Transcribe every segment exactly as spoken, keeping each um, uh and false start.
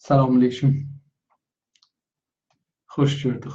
سلام علیکم. خوش گؤردوک.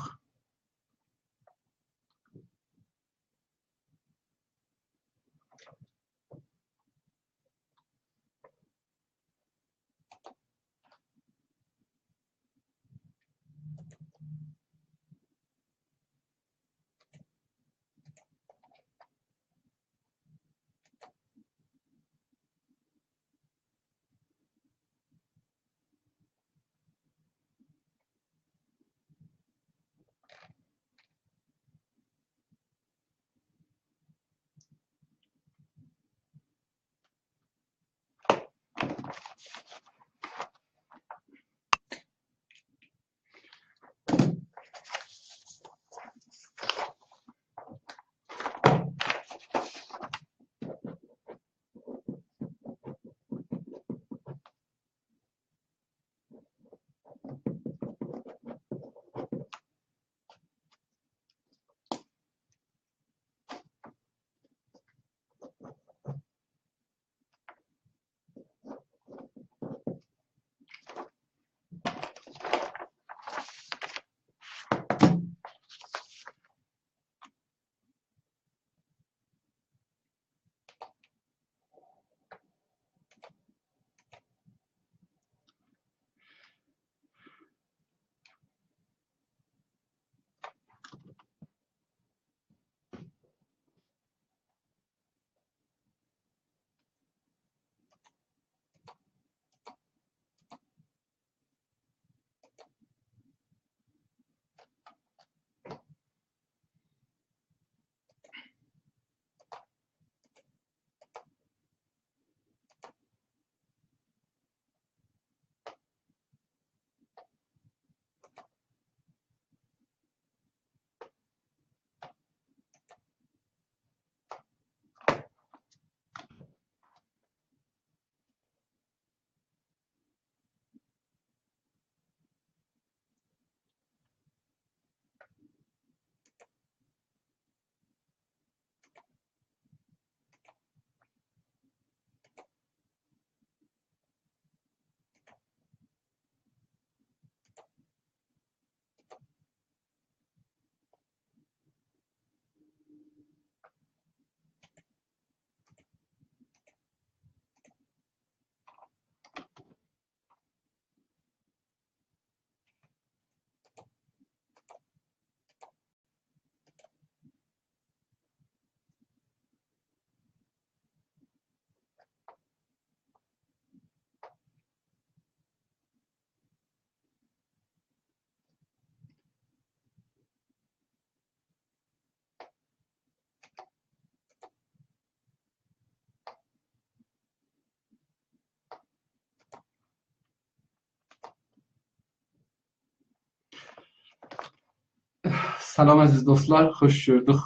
سلام عزیز دوستلار، خوش گؤردوک.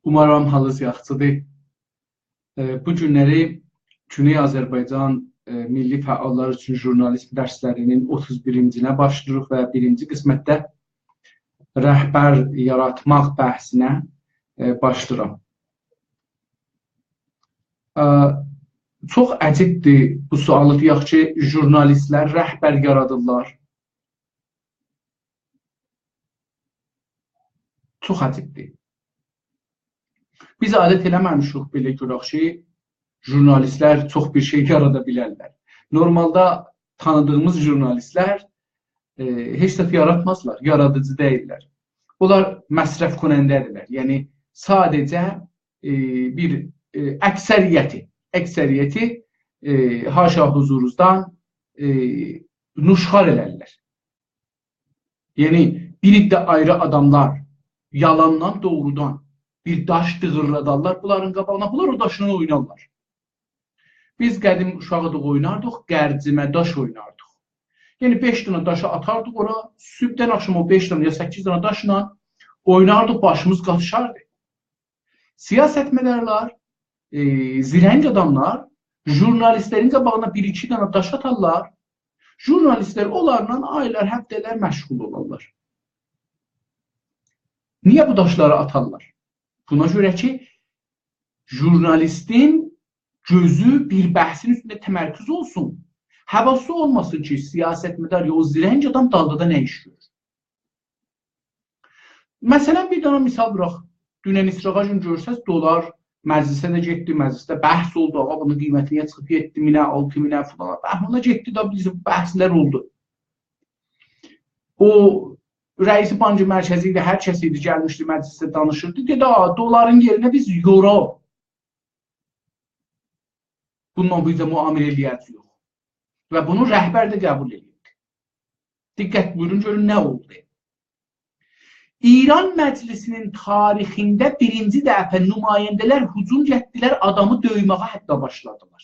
اومارام حالینیز یاخشیدیر. ائ، بو گونلری گونئی آذربایجان، ائ، میللی فعاللار اوچون ژورنالیسم درسلری‌نین اوتوز بیرینجی‌سینه باشلاییریق و بیرینجی قسمتده رهبر یاراتماق بحثینه، ائ، باشلاییرام. ائ، چوخ عجیبدیر بو سؤالی دئیک کی، ژورنالیستلر رهبر یارادیرلار. چوخ عجیبدیر. بیز عادت ائله‌مه‌میشیک بئله گؤرک کی، ژورنالیستلر چوخ بیر شئی یارادا بیلرلر. نورمالدا تانیدیغیمیز ژورنالیستلر، ائ، هئچ زاد یاراتمازلار، یارادیجی دئییللر. اونلار مصرف کننده‌دیرلر. یعنی ساده‌جه، ائ، بیر، ائ، اکثریتی، اکثریتی، ائ، حاشا حضورونوزدان، ائ، نوشخوار ائلرلر. یعنی، بیر عده آیری آداملار یالاندان، دوغرودان بیر داش دیغیرلادارلار بونلارین قاباغینا، بونلار او داشلا اوینارلار. بیز قدیم اوشاقدیق، اویناردیق، گرجیمه داش اویناردیق. یعنی، بئش دنه داشی آتاردیق اورا، صبحدن آخشام او بئش دنه یا سککیز دنه داشلا اویناردیق، باشیمیز قاتیشاردی. سیاستمدارلار، ائ، زرنگ آداملار ژورنالیستلرین قاباغینا بیر-ایکی دنه داش آتارلار. ژورنالیستلر اونلارلا آیلار، هفته‌لر مشغول اولارلار. نییه بو داشلاری آتارلار؟ بونا گؤره کی، ژورنالیستین گؤزو بیر بحثین اوستونده تمرکز اولسون. حواسی اولماسین کی، سیاستمدار یا او زرنگ آدام دالدا دا نه ایش گؤرور. مثلا، بیر دنه مثال ووراق. دونن ایسراغا گون گؤرسز، دلار مجلسه ده گئتدی، مجلسده بحث اولدو، آغا، بونون قیمتی نییه چیخیب یئددی مینه، آلتی مینه فلان. بحث اونا گئتدی ده، بیزیم بحثلر اولدو. او رئیس بانک مرکزی ایدی، هر کس ایدی، گلمیشدی مجلسده دانیشیردی. دئدی: «آ، دلارین یئرینه بیز یورو بونونلا بیز ده معامله ائله‌یه‌جه‌ییک.» و بونو رهبر ده قبول ائدیردی. دقت بویورون، گؤرون نه اولدو. ایران مجلسی‌نین تاریخینده بیرینجی دفعه نماینده‌لر هجوم گتدیلر، آدامی دؤیمه‌یه حتی باشلادیلار.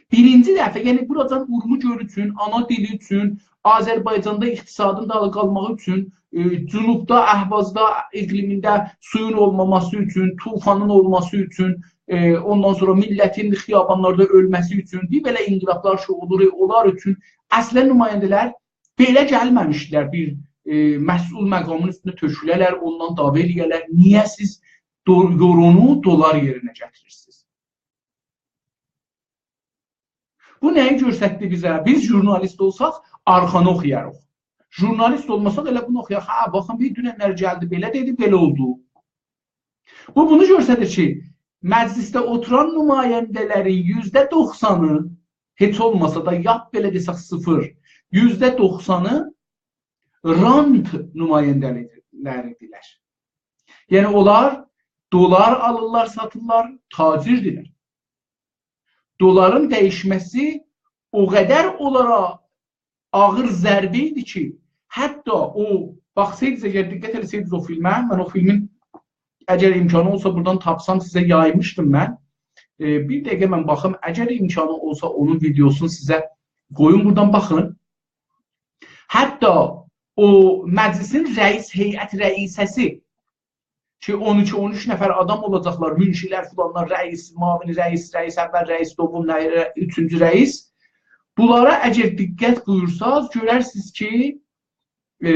بیرینجی دفعه، یعنی بوراجان اورمو گؤلو اوچون، آنا دیلی اوچون، آذربایجاندا اقتصادین دالی قالماغی اوچون، ائ، جنوبدا، اهوازدا، اقلیمینده سویون اولماماسی اوچون، طوفانین اولماسی اوچون، ائ، اوندان سونرا میللتین خیابانلاردا اؤلمه‌سی اوچون، بیر بئله انقلابلار کی اولور، اونلار اوچون اصلا نماینده‌لر بئله گلمه‌میشدیلر بیر، ائ، مسئول مقامین اوستونه تؤکوله‌لر، اوندان دعوا ائله‌یه‌لر. نییه سیز دو-، یورونو دلار یئرینه گتیریرسینیز؟ بو نه‌یی گؤستردی بیزه؟ بیز ژورنالیست اولساق، آرخانی اوخویاریق. ژورنالیست اولماساق، ائله بونو اوخویاریق. هه، باخین، بیر دوننلر گلدی، بئله دئدی، بئله اولدو. بو بونو گؤستریر کی، مجلسده اوتوران نماینده‌لرین یوزده دوخسانی، هئچ اولماسا دا، لاپ بئله دئسک، صفر، یوزده دوخسانی رانت نماینده‌لری‌دیرلر. یعنی اونلار دلار آلیرلار، ساتیرلار، تاجردیرلر. دلارین دییشمه‌سی او قدر اونلارا آغیر ضربه ایدی کی، حتی او، باخسایدینیز، اگر دقت ائله‌سه‌یدینیز او فیلمه، من او فیلمین، اگر امکانی اولسا، بورادان تاپسام، سیزه یایمیشدیم من. ائ، بیر دقیقه من باخیم، اگر امکانی اولسا، اونون ویدئوسونو سیزه قویوم، بورادان باخین. حتی او مجلسین رئیس، هیئت رئیسه‌سی کی، اون ایکی، اون اوچ نفر آدام اولاجاقلار، منشی‌لر، فلانلار، رئیس، معاون رئیس، رئیس اول، رئیس دوم، نه-، اوچونجو رئیس. بونلارا اگر دقت بویورساز، گؤررسینیز کی، ائ،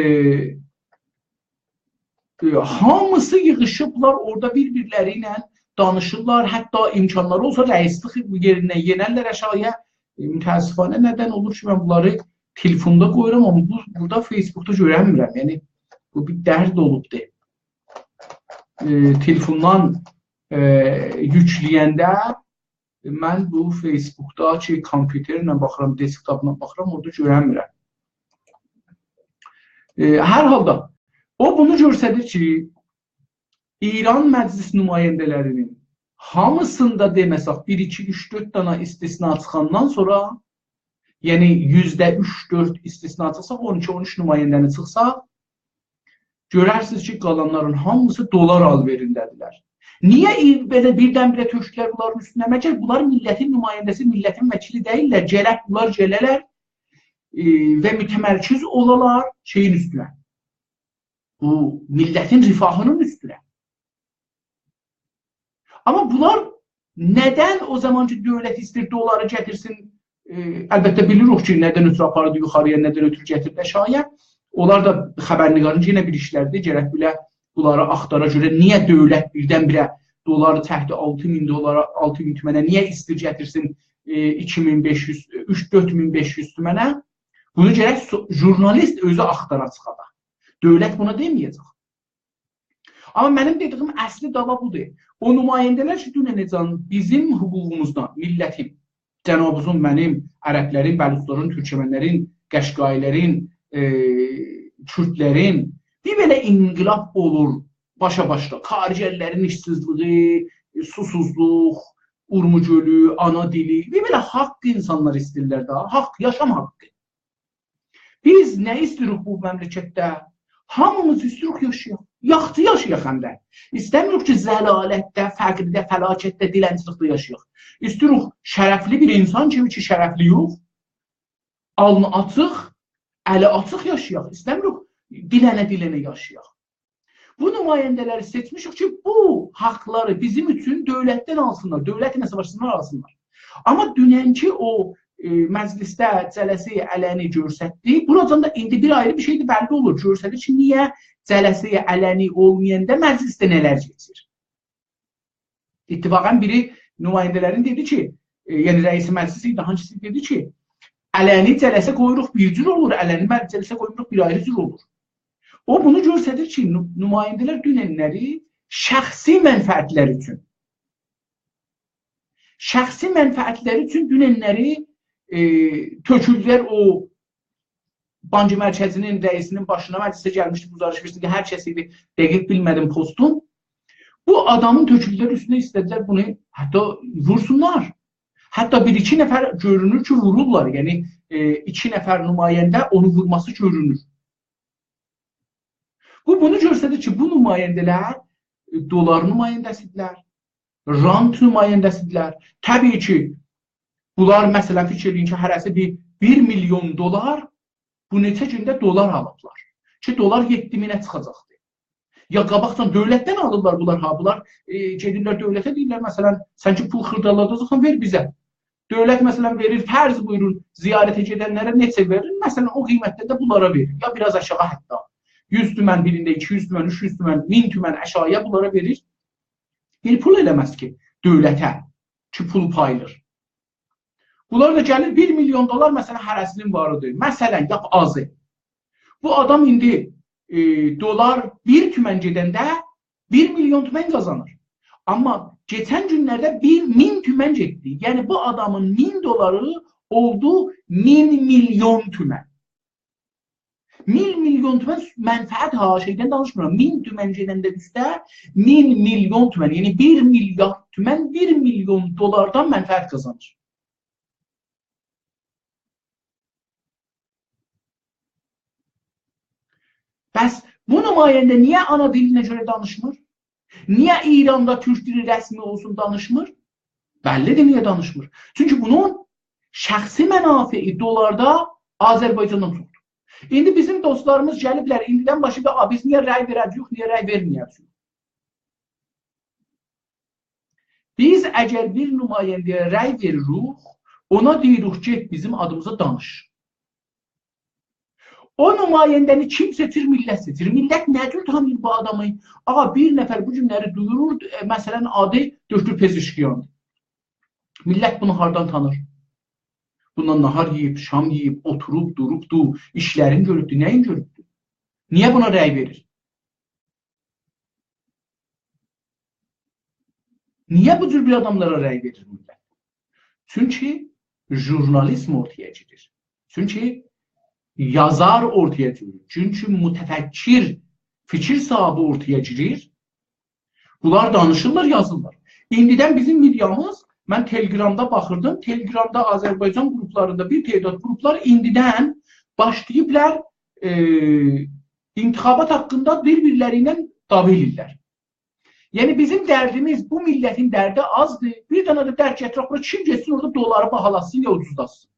ائ، هامیسی ییغیشیبلار، اورادا بیر-بیرلری ایله دانیشیرلار، حتی امکانلاری اولسا رئیسلیک یئریندن یئنرلر آشاغییا. ائ، متأسفانه ندن اولور کی، من بونلاری تلفوندا قویورام، آمما بو، بورادا فیسبوکدا گؤرنمیرم. یعنی، بو بیر درد اولوبدور. ائ، تلفوندان، ائ، یوکله‌ینده من بو فیسبوکدا کی، کامپیوترله باخیرام، دسکتاپلا باخیرام، اورادا گؤرنمیرم. ائ، هر حالدا، او بونو گؤستریر کی، ایران مجلس نماینده‌لری‌نین هامیسیندا دئمه‌سک، بیر، ایکی، اوچ، دؤرد دنه استثنا چیخاندان سونرا، یعنی یوزده اوچ، دؤرد استثنا چیخسا، اون ایکی، اون اوچ نماینده‌نی چیخسا، گؤررسینیز کی، قالانلارین هامیسی دلار آلوئرینده‌دیرلر. نییه ای-، بئله بیردن-بیره تؤکدولر بونلارین اوستونه؟ مگر بونلار میللتین نماینده‌سی، میللتین وکیلی دئییللر؟ گرک بونلار گله‌لر، ائ، و متمرکز اولالار شئیین اوستونه. بو میللتین رفاهی‌نین اوستونه. آمما بونلار ندن او زامان کی، دؤولت ایسته‌ییر دلاری گتیرسین، ائ، البته بیلیریک کی، ندن اؤترو آپاردی یوخاری‌یا، ندن اؤترو گتیردی آشاغی‌یا. اونلار دا خبرنگارین یئنه بیر ایشلریدیر. گرک بیله بونلاری آختارا گؤره نییه دؤولت بیردن-بیره دلاری چکدی آلتی مین دلارا، آلتی مین تومنه، نییه ایسته‌ییر گتیرسین، ائ، ایکی مین بئش یوز، اوچ، دؤرد مین بئش یوز تومنه؟ بونو گرک سو-، ژورنالیست اؤزو آختارا چیخا دا. دؤولت بونا دئمه‌یه‌جک. آمما منیم دئدیگیم اصلی دعوا بودور. او نماینده‌لر کی، دوننه‌جن بیزیم حقوقوموزدان، میللتین، جنابیزین، منیم، عربلرین، بلوچلارین، تورکمنلرین، قشقایی‌لرین، ائ، کوردلرین، بیر بئله انقلاب اولور باشا-باشدا. کارگرلرین ایشسیزلیگی، سوسوزلوق، اورمو گؤلو، آنا دیلی، بیر بئله حاق اینسانلار ایسته‌ییرلر ده، حاق، یاشام حاقی. بیز نه ایسته‌ییریک بو مملکتده؟ هامیمیز ایسته‌ییریک یاشایاق. یاخشی یاشایاق هم ده. ایسته‌میریک کی، ذلالتده، فقیرده، فلاکتده، دیلنچیلیکده یاشایاق. ایسته‌ییریک شرفلی بیر اینسان کیمی کی، شرفلی‌یوخ، آلنی آچیق، الی آچیق یاشایاق. ایسته‌میریک دیلنه-دیلنه یاشایاق. بو نماینده‌لری سئچمیشیک کی، بو حاقلاری بیزیم اوچون دؤولتدن آلسینلار، دؤولتله ساواشسینلار، آلسینلار. آمما دوننکی او، ائ، مجلسده جلسه‌ی علنی گؤرستدی. بوراجان دا ایندی بیر آیری بیر شئی ده بللی اولور. گؤرسدیر کی، نییه جلسه‌ی علنی اولمایاندا مجلسده نه‌لر کئچیر. اتفاقاً بیری نماینده‌لرین دئدی کی، ائ، یعنی رئیس مجلس ایدی، هانسیسی دئدی کی، علنی جلسه قویوروق بیر جور اولور، علنی مج-، جلسه قویوروق بیر آیری جور اولور. او بونو گؤستریر کی، نو-، نماینده‌لر دوننلری شخصی منفعتلری اوچون، شخصی منفعتلری اوچون دوننلری، ائ، تؤکولدولر او بانک مرکزی‌نین رئیسی‌نین باشینا، مجلسه گلمیشدی، گزارش وئرسین کی، هر کس ایدی، دقیق بیلمه‌دیم پستون. بو آدامین تؤکولدولر اوستونه، ایسته‌دیلر بونو حتی وورسونلار. حتی بیر-ایکی نفر گؤرونور کی، وورورلار. یعنی، ائ، ایکی نفر نماینده اونو وورماسی گؤرونور. بو، بونو گؤستریر کی، بو نماینده‌لر، ائ، دلار نماینده‌سی‌دیرلر، رانت نماینده‌سی‌دیرلر. طبیعی کی، بونلار، مثلاً، فیکیر ائله‌یین کی، هره‌سی بیر، بیر میلیون دلار، بو نئچه گونده دلار آلیبلار کی، دلار یئددی مینه چیخاجاقدی. یا قاباقدان دؤولتدن آلیرلار بونلار، ها، بونلار، ائ، گئدیرلر دؤولته، دئییرلر، مثلاً، سن کی پول خیردالاداجاقسان، وئر بیزه. دؤولت، مثلاً، وئریر، فرض بویورون، زیارته گئدنلره نئچه وئریر؟ مثلاً، او قیمتده ده بونلارا وئریر. یا بیر آز آشاغی حتی. یوز تومن بیرینده، ایکی یوز تومن، اوچ یوز تومن، مین تومن آشاغییا بونلارا وئریر. بیر پول ائله‌مز کی، دؤولته کی، پول پایلیر. بونلار دا گلیر، بیر میلیون دلار، مثلاً، هره‌سی‌نین واریدیر. مثلاً، لاپ آزی. بو آدام ایندی، ائ، دلار بیر تومن گئدنده بیر میلیون تومن قازانیر. آمما کئچن گونلرده بیر مین تومن گئتدی. یعنی، بو آدامین مین دلاری اولدو مین میلیون تومن. مین میلیون تومن منفعت ها، شئیدن دانیشمیرام. مین تومن گئدنده اوسته، مین میلیون تومن، یعنی بیر میلیارد تومن، بیر میلیون دلاردان منفعت قازانیر. بس بو نماینده نییه آنا دیلینه گؤره دانیشمیر؟ نییه ایراندا تورک دیلی رسمی اولسون دانیشمیر؟ بللی‌دیر نییه دانیشمیر. چونکی بونون شخصی منافعی دلاردا آذربایجاندان چوخدور. ایندی بیزیم دوستلاریمیز گلیبلر، ایندیدن باشلاییب، «آ، بیز نییه رأی وئره‌جه‌ییک، نییه رأی وئرمه‌یه‌جه‌ییک؟» بیز اگر بیر نماینده‌یه رأی وئریریک، اونا دئییریک، «گئت بیزیم آدیمیزا دانیش.» او نماینده‌نی کیم سئچیر؟ میللت سئچیر. میللت نه جور تانیییر بو آدامی؟ آغا، بیر نفر بو گونلری دویورور، ائ، مثلاً، آدی دکتر پزشکیان‌دیر. میللت بونو هاردان تانیر؟ بونونان ناهار یئییب، شام یئییب، اوتوروب، دوروبدو، ایشلرین گؤروبدو، نه‌یین گؤروبدو؟ نییه بونا رأی وئریر؟ نییه بو جور بیر آداملارا رأی وئریر میللت؟ چونکی ژورنالیسم اورتایا گیریر. چونکی یازار اورتایا گیریر. چونکی متفکر، فیکیر صاحیبی اورتایا گیریر. بونلار دانیشیرلار، یازیرلار. ایندیدن بیزیم مئدیامیز، من تلگرامدا باخیردیم، تلگرامدا آذربایجان قروپلاریندا بیر تعداد قروپلار ایندیدن باشلاییبلار، ائ، انتخابات حاقیندا بیر-بیرلری ایله دعوا ائدیرلر. یعنی، بیزیم دردیمیز، بو میللتین دردی آزدیر. بیر دنه ده درد گتیرک بورا، کیم گئتسین اورادا دلاری باهالاتسین یا اوجوزلاتسین.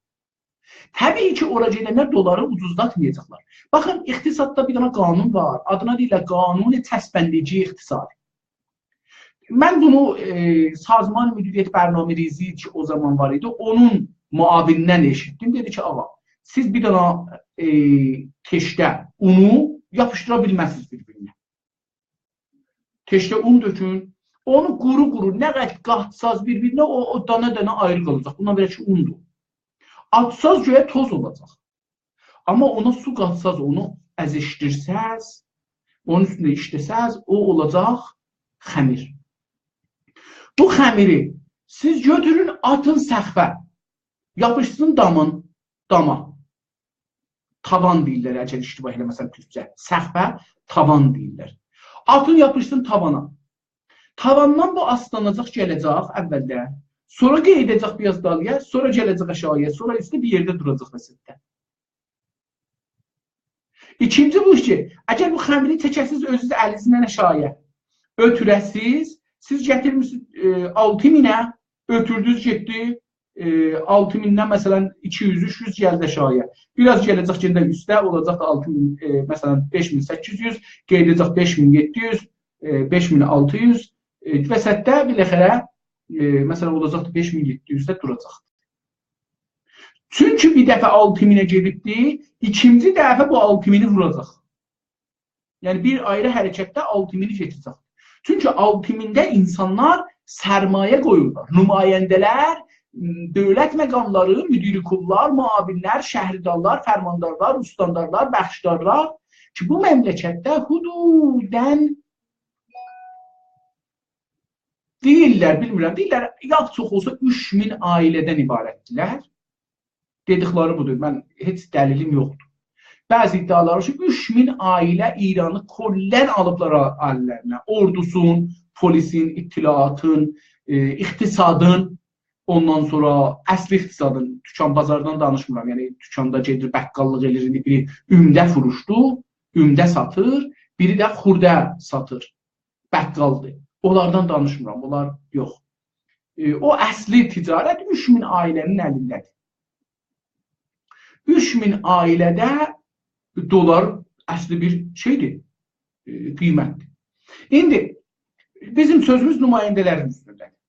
طبیعی کی، اورا گئدنلر دلاری اوجوزلاتمایاجاقلار. باخین، اقتصاددا بیر دنه قانون وار. آدینا دئییرلر قانون چسبندگی اقتصادی. من بونو، ائ، سازمان مدیریت برنامه‌ریزی کی، او زامان وار ایدی، اونون معاونیندن ائشیتدیم. دئدی کی، آغا، سیز بیر دنه، ائ، تئشته اونو یاپیشدیرا بیلمزسینیز بیر-بیرینه. تئشته اون تؤکون، اونو قورو-قورو، نه قدر قاتساز بیر-بیرینه، او، او دانا-دانا آیری قالاجاق. بوندان بئله کی، اوندور. آتساز گؤیه توز اولاجاق. آمما اونا سو قاتساز، اونو ازیشدیرسز، اونون اوستونده ایشله‌سز، او اولاجاق خمیر. بو خمیری سیز گؤتورون، آتین سقفه. یاپیشسین دامین، داما. تاوان دئییرلر، اگر اشتباه ائله‌مه‌سم تورکجه. سقفه تاوان دئییرلر. آتین یاپیشسین تاوانا. تاواندان بو آسلاناجاق، گله‌جک اولده. سونرا قئییده‌جک بیر آز دالییا، سونرا گله‌جک آشاغییا، سونرا اوسته بیر یئرده دوراجاق وضعیتده. ایکینجی بو کی، اگر بو خمیری چکه‌سیز اؤزونوز الینیزله آشاغییا، اؤتوره‌سیز، سیز گتیرمیسینیز، ائ، آلتی مینه، اؤتوردونوز گئتدی، ائ، آلتی میندن، مثلا، ایکی یوز، اوچ یوز گلدی آشاغییا. بیر آز گله‌جک، یئنه ده اوسته اولاجاق دا آلتی مین، ائ، مثلا، بئش مین سککیز یوز، قئییده‌جک بئش مین یئددی یوز، ائ، بئش مین آلتی یوز، ائ، وسطده بالاخره، ائ، مثلا، اولاجاق دا بئش مین یئددی یوز ده دوراجاق. چونکی بیر دفعه آلتی مینه گئدیبدی، ایکینجی دفعه بو آلتی مینی ووراجاق. یعنی، بیر آیری حرکتده آلتی مینی کئچه‌جک. چونکی آلتی مینده اینسانلار سرمایه قویورلار. نماینده‌لر، م، دؤولت مقاملاری، مدیر کل‌لر، معاون‌لر، شهردارلار، فرماندارلار، استاندارلار، بخشدارلار کی، بو مملکتده حدوداً دئییرلر، بیلمیرم، دئییرلر، یا چوخ اولسا اوچ مین عائله‌دن عبارتدیرلر. دئدیکلری بودور. من هئچ دلیلیم یوخدور. بعضی ادعالار وار کی، اوچ مین عائله ایرانی کلاً آلیبلار ال-، اللرینه. اوردوسون، پلیسین، اطلاعاتین، ائ، اقتصادین، اوندان سونرا اصلی اقتصادین، دوکان بازاردان دانیشمیرام. یعنی، دوکاندا گئدیر، بقاللیق ائله‌ییر، ایندی بیری عمده فروشدو، عمده ساتیر، بیری ده خرده ساتیر، بقالدیر. اونلاردان دانیشمیرام، اونلار یوخ. ائ، او اصلی تجارت اوچ مین عائله‌نین الینده‌دیر. اوچ مین عائله‌ده دلار اصلی بیر شئیدیر، ائ، قیمتدیر. ایندی بیزیم سؤزوموز نماینده‌لرین اوستونده‌دیر.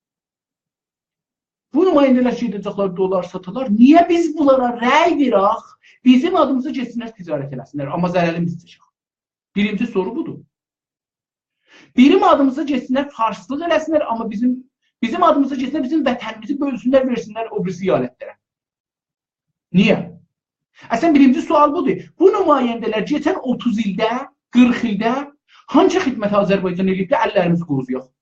بو نماینده‌لر کی، گئده‌جکلر دلار ساتالار، نییه بیز بونلارا رأی وئرک، بیزیم آدیمیزا گئتسینلر، تجارت ائله‌سینلر، آمما ضررین بیز چکک؟ بیرینجی سورو بودور. بیزیم آدیمیزا گئتسینلر، فارسلیق ائله‌سینلر، آمما بیزیم، بیزیم آدیمیزا گئتسینلر، بیزیم وطنیمیزی بؤلسونلر، وئرسینلر او بیریسی ایالتلره. نییه؟ اصلاً بیرینجی سؤال بودور. بو نماینده‌لر کئچن اوتوز ایلده، قیرخ ایلده هانسی خدمت آذربایجانا ائله‌ییب ده اللریمیزی قووزویاق؟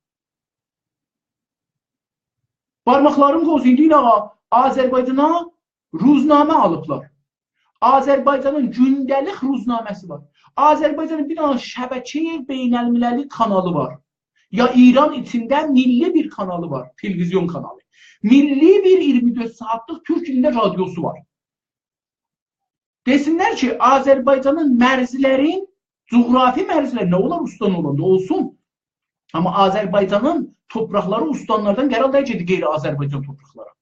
بارماقلارین قووزویون، دئیین آغا، آذربایجانا روزنامه آلیبلار. آذربایجانین گونده‌لیک روزنامه‌سی وار. آذربایجانین بیر دنه شبکه‌ی بین‌المللی کانالی وار. یا ایران ایچینده میللی بیر کانالی وار، تلویزیون کانالی. میللی بیر ایگیرمی دؤرد ساعاتلیق تورک دیلینده رادیوسو وار. دئسینلر کی، آذربایجانین مرزلرین، جغرافی مرزلری نه اولار، استان اولاندا اولسون. آمما آذربایجانین تورپاقلاری استانلاردان قرار دا گئدیر غیر آذربایجان تورپاقلارا.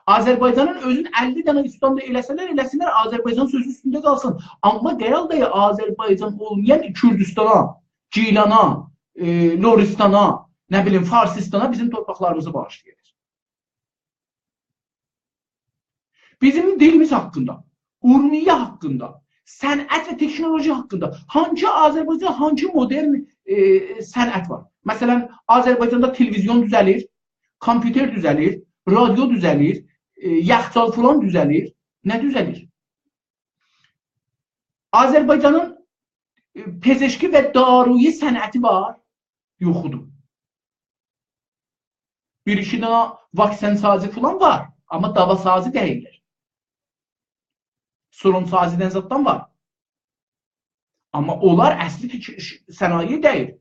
آذربایجانین اؤزون اللی دنه استاندا ائله‌سه‌لر، ائله‌سینلر، آذربایجان سؤزو اوستونده قالسین. آمما قرار دا آذربایجان اولمایان کوردوستانا، گیلانا، ائ، لوریستانا، نه بیلیم، فارسیستانا بیزیم تورپاقلاریمیزی باغیشلاییر. بیزیم دیلیمیز حاقیندا، اورمیه حاقیندا، صنعت و تکنولوژی حاقیندا هانسی آذربایجان، هانسی مدرن، ائ، صنعت وار؟ مثلاً، آذربایجاندا تلویزیون دوزه‌لیر، کامپیوتر دوزه‌لیر، رادیو دوزه‌لیر، ائ، یخچال فلان دوزه‌لیر. نه دوزه‌لیر؟ آذربایجانین، ائ، پزشکی و دارویی صنعتی وار؟ یوخودور. بیر ایکی دنه واکسن‌سازی فلان وار، آمما داواسازی دئییللر. سرم‌سازی‌دن زاددان وار. آمما اونلار اصلی فیکیر، ش-، صنایع دئییل.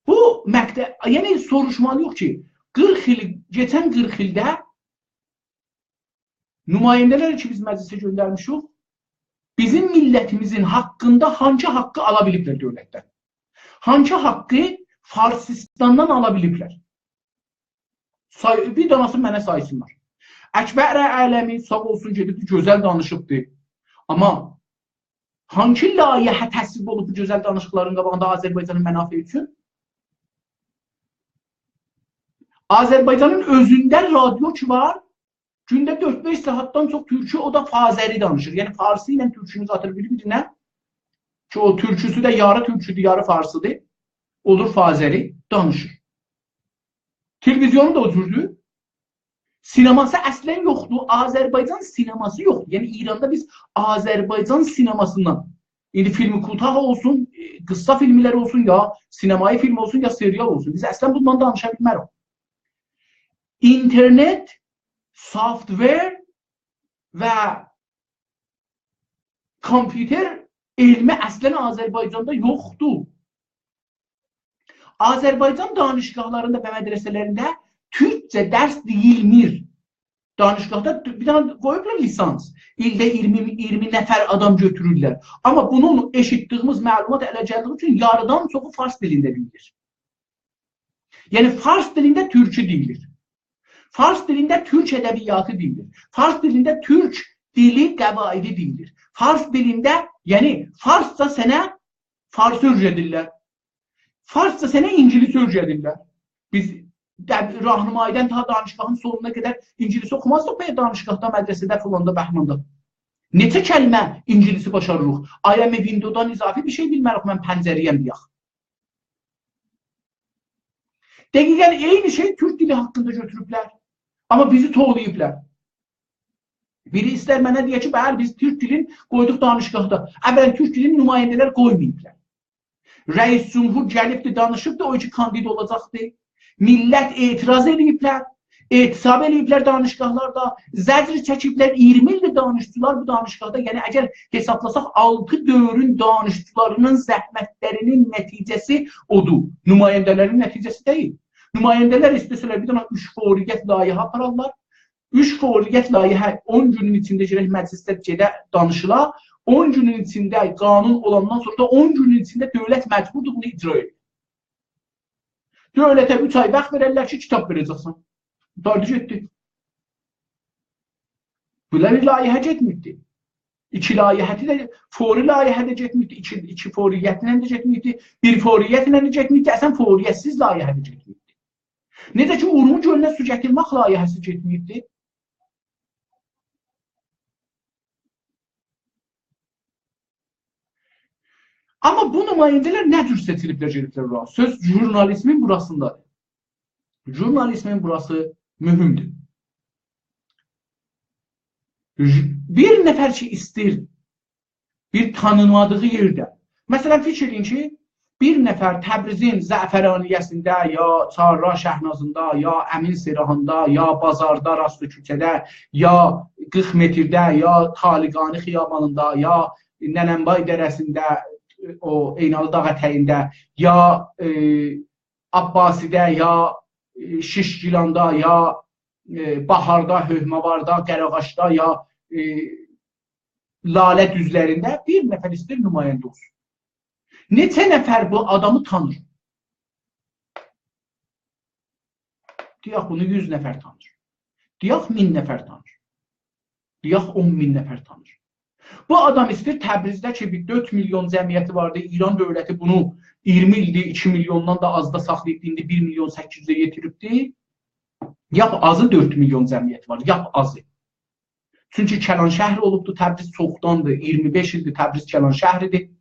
بو مقطع، یعنی سوروشمالی‌ییق کی، قیرخ ایل، کئچن قیرخ ایلده نماینده‌لر کی، بیز مجلسه گؤندرمیشیک، بیزیم میللتیمیزین حاقیندا هانسی حاقی آلا بیلیبلر دؤولتدن؟ هانسی حاقی فارسیستاندان آلا بیلیبلر؟ سای-، بیر داناسین منه سایسینلار. اکبر علمی ساغ اولسون، گئدیبدی، گؤزل دانیشیبدی. آمما هانسی لایحه تصویب اولوب بو گؤزل دانیشیقلارین قاباغیندا آذربایجانین منافعی اوچون؟ آذربایجانین اؤزونده رادیو کی وار، گونده دؤرد-بئش ساعاتدان چوخ تورکو، او دا فارسی دانیشیر. یعنی فارسی ایله تورکونو قاتیر بیر-بیرینه. کی، او تورکوسو ده یاری تورکودور، یاری فارسیدیر. اودور فارسی دانیشیر. تلویزیونو دا او جوردور. سینماسی اصلاً یوخدور. آذربایجان سینماسی یوخدور. یعنی ایراندا بیز آذربایجان سینماسیندان، ایندی فیلم کوتاه اولسون، ائ، قیسا فیلملر اولسون، یا سینمایی فیلم اولسون، یا سریال اولسون، بیز اصلاً بوندان دانیشا بیلمریک. اینترنت، سافت‌ور و کامپیوتر علمی اصلاً آذربایجاندا یوخدور. آذربایجان دانشگاهلاریندا و مدرسه‌لرینده تورکجه درس دئییلمیر. دانشگاهدا بیر دنه قویوبلار لیسانس. ایلده ایگیرمی، ایگیرمی نفر آدام گؤتورورلر. آمما بونون ائشیتدیگیمیز معلومات اله گلدیگی اوچون یاریدان چوخو فارس دیلینده دئییلیر. یعنی فارس دیلینده تورکو دئییلیر. فارس دیلینده تورک ادبیاتی دئییلیر. فارس دیلینده تورک دیلی قواعدی دئییلیر. فارس دیلینده، یعنی فارسجا سنه فارسی اؤیره‌دیرلر. فارسجا سنه اینگیلیسی اؤیره‌دیرلر. بیز ده-، راهنمایی‌دن تا دانشگاهین سونونا قدر اینگیلیسی اوخومازدیق بئله دانشگاهدا، مدرسه‌ده، فلاندا، بهماندا. نئچه کلمه اینگیلیسی باشاریریق؟ I am a window-دان اضافی بیر شئی بیلمه‌ریک، من پنجره‌یم دئیک. دقیقاً عینی شئی تورک دیلی حاقیندا گؤتوروبلر. آمما بیزی توولاییبلار. بیری ایستر منه دئیه کی، بلی، بیز تورک دیلین قویدوق دانشگاهدا. اولاً، تورک دیلین نماینده‌لر قویماییبلار. رئیس جمهور گلیبدی، دانیشیبدی، او کی کاندید اولاجاقدی. میللت اعتراض ائله‌ییبلر، اعتصاب ائله‌ییبلر دانشگاهلاردا، زجر چکیبلر، اییرمی ایلدیر دانشجولار بو دانشگاهدا. یعنی، اگر حسابلاساق، آلتی دؤورون دانشجولاری‌نین زحمتلری‌نین نتیجه‌سی اودور. نماینده‌لرین نتیجه‌سی دئییل. نماینده‌لر ایسته‌سه‌لر بیر دنه اوچ فوریت لایحه آپارارلار. اوچ فوریت لایحه اون گونون ایچینده گرک مجلیسده گئده دانیشیلا. اون گونون ایچینده قانون اولاندان سونرا دا اون گونون ایچینده دؤولت مجبوردور بونو اجرا ائده. دؤولته اوچ آی واخت وئررلر کی، کیتاب وئره‌جکسن. قوتاردی گئتدی. بئله بیر لایحه گئتمه‌ییبدی. ایکی لایحه‌سی ده، فوری لایحه ده گئتمه‌ییبدی، ایکی، ایکی فوریتله ده گئتمه‌ییبدی، بیر فوریتله ده گئتمه‌ییبدی، اصلاً فوریت‌سیز لایحه ده گئتمه‌ییبدی. نئجه کی، اورمو گؤلونه سو گتیرمک لایحه‌سی گئتمه‌ییبدی. آمما بو نماینده‌لر نه جور سئچیلیبلر، گئدیبلر اورا؟ سؤز ژورنالیزمین بوراسیندادیر. ژورنالیزمین بوراسی مهمدور. ژ-، بیر نفر کی ایسته‌ییر بیر تانینمادیغی یئرده. مثلاً، فیکیر ائله‌یین کی، بیر نفر تبریزین زعفرانیه‌سینده، یا چهارراه شهنازیندا، یا امین سراهیندا، یا بازاردا، راست کوچه‌ده، یا قیرخ مترده، یا طالقانی خیابانیندا، یا ننه‌نبای دره‌سینده، او عینالی داغ اتگینده، یا، ائ، عباسی‌ده، یا، ائ، شیشگیلاندا، یا، ائ، باهاردا، حؤکم‌آباردا، قره‌آغاجدا، یا، ائ، لاله دوزلرینده بیر نفر ایسته‌ییر نماینده اولسون. نئچه نفر بو آدامی تانیر؟ دئیک، بونو یوز نفر تانیر. دئیک، مین نفر تانیر. دئیک، اون مین نفر تانیر. بو آدام ایسته‌ییر تبریزده کی، بیر دؤرد میلیون جمعیتی واردی. ایران دؤولتی بونو اییرمی ایلدیر ایکی میلیوندان دا آزدا ساخلاییبدی، ایندی بیر میلیون سککیز یوزه یئتیریبدی. لاپ آزی دؤرد میلیون جمعیتی وار، لاپ آزی. چونکی کلان‌شهر اولوبدو، تبریز چوخداندیر، اییرمی بئش ایلدیر تبریز کلان‌شهر ایدی.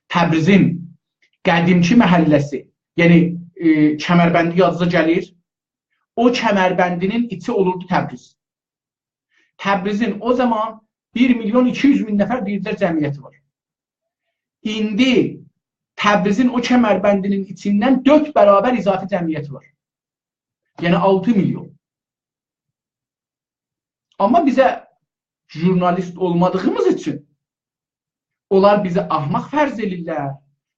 تبریزین قدیمکی محله‌سی، یعنی، ائ، کمربندی یادینیزا گلیر. او کمربندی‌نین ایچی اولوردو تبریز. تبریزین او زامان بیر میلیون ایکی یوز مین نفر دئییردیلر جمعیتی وار. ایندی تبریزین او کمربندی‌نین ایچیندن دؤرد برابر اضافی جمعیتی وار. یعنی آلتی میلیون. آمما بیزه ژورنالیست اولمادیغیمیز اوچون اونلار بیزی احمق فرض ائدیرلر.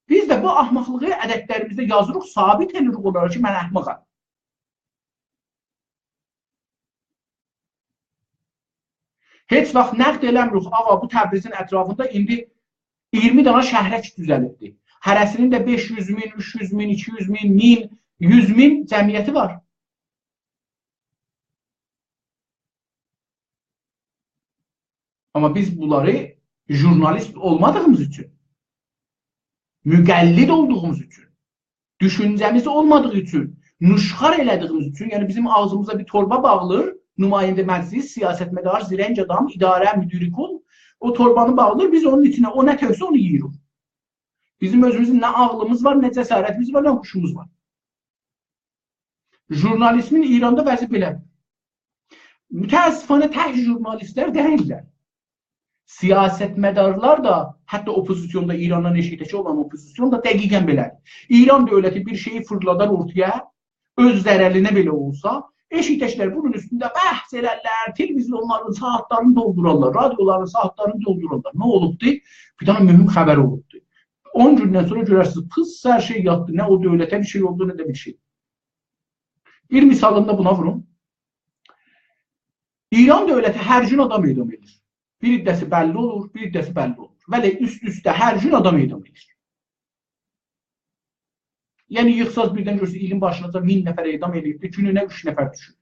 بیز ده بو احمقلیغی عددلریمیزده یازیریق، ثابت ائدیریک اونلارا کی، من احمقام. هئچ واخت نقد ائله‌میریک، آغا، بو تبریزین اطرافیندا ایندی اییرمی دانا شهرک دوزلیبدی. هره‌سی‌نین ده بئش یوز مین، اوچ یوز مین، ایکی یوز مین، مین، یوز مین جمعیتی وار. آمما بیز بونلاری ژورنالیست اولمادیغیمیز اوچون، مقلد اولدوغوموز اوچون، دوشونجه‌میز اولمادیغی اوچون، نوشخوار ائله‌دیگیمیز اوچون، یعنی بیزیم آغزیمیزا بیر توربا باغلیر، نماینده مجلس، سیاستمدار، زرنگ آدام، اداره مدیری کول، او توربانی باغلیر، بیز اونون ایچینه او نه تؤکسه اونو یئییریک. بیزیم اؤزوموزون نه عاغلیمیز وار، نه جسارتیمیز وار، نه هوشوموز وار. ژورنالیزمین ایراندا وضعی بئله‌دیر. متأسفانه تک ژورنالیستلر دئییللر. سیاستمدارلار دا، حتی اوپوزیسیوندا، ایراندان ائشیکده‌کی اولان اوپوزیسیون دا دقیقاً بئله‌دیر. ایران دؤولتی بیر شئیی فیرلادار اورتایا، اؤز ضررینه بئله اولسا، ائشیکده‌کیلر بونون اوستونده بحث ائلرلر، تلویزیونلارین ساعاتلارینی دولدورارلار، رادیولارین ساعاتلارینی دولدورارلار. نه اولوبدو؟ بیر دنه مهم خبر اولوبدو. اون گوندن سونرا گؤررسینیز، پیس هر شئی یاتدی. نه او دؤولته بیر شئی اولدو، نه ده بیر شئی. بیر مثالینی دا بونا ووروم. ایران دؤولتی هر گون آدام اعدام ائدیر. بیر عده‌سی بللی اولور، بیر عده‌سی بللی اولمور. بلی، اوست-اوسته هر گون آدام اعدام ائدیر. یعنی، ییغساز بیردن گؤرورسونوز، ایلین باشیناجان مین نفر اعدام ائله‌ییبدیر، گونونه اوچ نفر دوشور.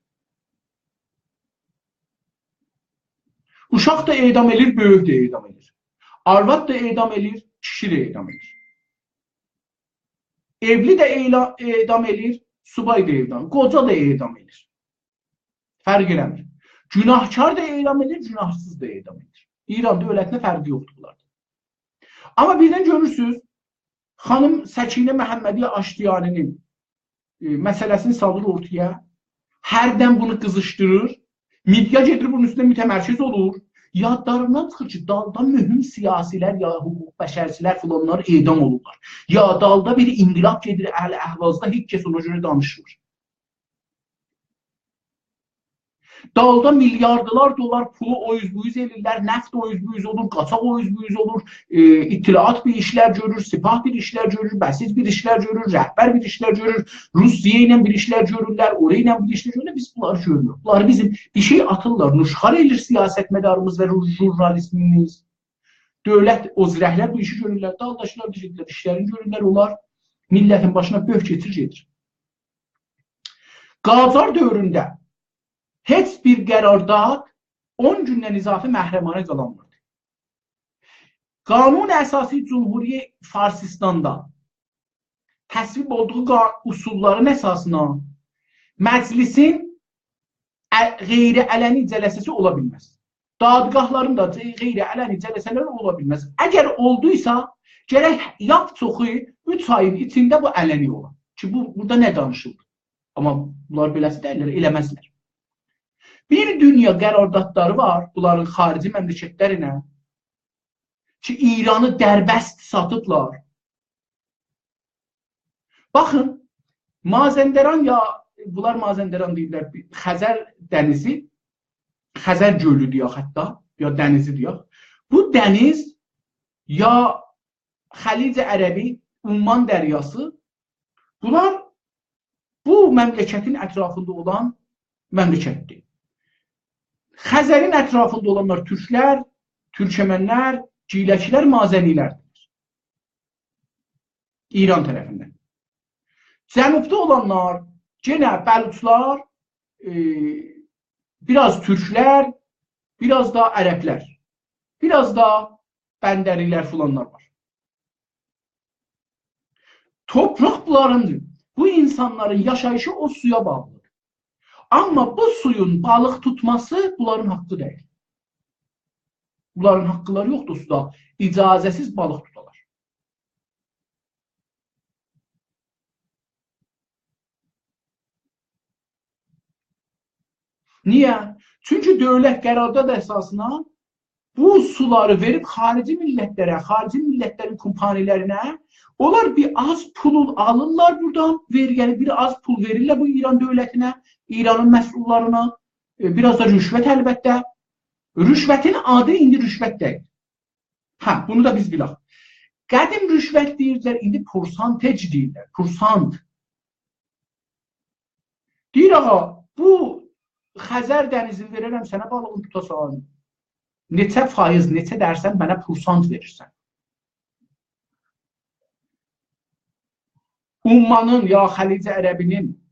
اوشاق دا اعدام ائله‌ییر، بؤیوک ده اعدام ائله‌ییر. آرواد دا اعدام ائله‌ییر، کیشی ده اعدام ائله‌ییر. ائولی ده اعلا-، اعدام ائله‌ییر، سوبای دا اعدام، قوجا دا اعدام ائله‌ییر. فرق ائله‌میر. گوناهکار دا اعدام ائدیر، گوناهسیز دا اعدام ائدیر. ایران دؤولتینه فرقی یوخدور بونلاردان. آمما بیردن گؤرورسونوز، خانیم سکینه محمدی آشتیانی‌نین، ائ، مسئله‌سینی سالیر اورتایا. هردن بونو قیزیشدیریر. مئدیا گئدیر بونون اوستونده متمرکز اولور. یادلاریندان چیخیر کی، دالدا مهم سیاسی‌لر، یا حقوق بشرچی‌لر فلانلار اعدام اولورلار. یا دالدا بیر انقلاب گئدیر اهل اهوازدا، هئچ کس اونا گؤره دانیشمیر. دالدا میلیاردلار دلار پولو او اوز بو اوز ائله‌ییرلر، نفت او اوز بو اوز اولور، قاچاق او اوز بو اوز اولور، ائ، اطلاعات بیر ایشلر گؤرور، سپاه بیر ایشلر گؤرور، بسیج بیر ایشلر گؤرور، رهبر بیر ایشلر گؤرور، روسیه ایله بیر ایشلر گؤرورلر، اورایا ایله بیر ایشلر گؤرورلر. بیز بونلاری گؤرموروک. بونلار بیزیم بیر شئی آتیرلار، نوشخوار ائله‌ییر سیاستمداریمیز و رو-، ژورنالیستیمیمیز. دؤولت، او زیرک‌لر بو ایشی گؤرورلر، دالداکیلار دا گئدیرلر، ایشلرینی گؤرورلر، اونلار میللتین باشینا بؤرک کئچیر گئدیر. قاجار دؤورونده هئچ بیر قرارداد اون گوندن اضافه محرمانه قالانمیردی. قانون اساسی جمهوری فارسیستاندا تصویب اولدوغو قا-، اصوللارین اساسینا مجلسین ع-، غیر علنی جلسه‌سی اولا بیلمز. دادگاهلارین دا غیر علنی جلسه‌لری اولا بیلمز. اگر اولدویسا، گرک لاپ چوخو اوچ آیین ایچینده بو علنی اولا. کی، بو، بورادا نه دانیشیلدی؟ آمما بونلار بئله‌سی دئییللر، ائله‌مزلر. بیر دونیا قراردادلاری وار بونلارین خاریجی مملکتلرله کی، ایرانی دربست ساتیبلار. باخین، مازندران یا، بونلار مازندران دئییرلر، خزر دنیزی، خزر گؤلو دئیک حتی، یا دنیزی دئیک. بو دنیز یا خلیج عربی، عمان دریاسی، بونلار بو مملکتین اطرافیندا اولان مملکتدیر. خزرین اطرافیندا اولانلار تورکلر، تورکمنلر، گیلکلر، مازنی‌لردیر. ایران طرفیندن. جنوبدا اولانلار یئنه بلوچلار، ائ، بیر آز تورکلر، بیر آز دا عربلر، بیر آز دا بندری‌لر فلانلار وار. توپراق بونلاریندیر. بو اینسانلارین یاشاییشی او سویا باغلیدیر. آمما بو سویون بالیق توتماسی بونلارین حاققی دئییل. بونلارین حاقلاری یوخدور سودا اجازه‌سیز بالیق توتالار. نییه؟ چونکی دؤولت قرارداد اساسینا بو سولاری وئریب خاریجی میللتلره، خاریجی میللتلرین کمپانی‌لرینه، اونلار بیر آز پول آلیرلار بورادان، وئرگی‌لری بیر آز پول وئریرلر بو ایران دؤولتینه، ایرانین مسئوللارینا، ائ، بیر آز دا رشوت البته. رشوتین آدی ایندی رشوت دئییل. هه، بونو دا بیز بیلک. قدیم رشوت دئییردیلر، ایندی پورسانتاژ دئییرلر. پورسانت. دئییر، «آغا، بو خزر دنیزینی وئررم سنه، بالیغینی توتاسان. نئچه فایز، نئچه درصد منه پورسانت وئریرسن؟» عمانین یا خلیج عربی‌نین،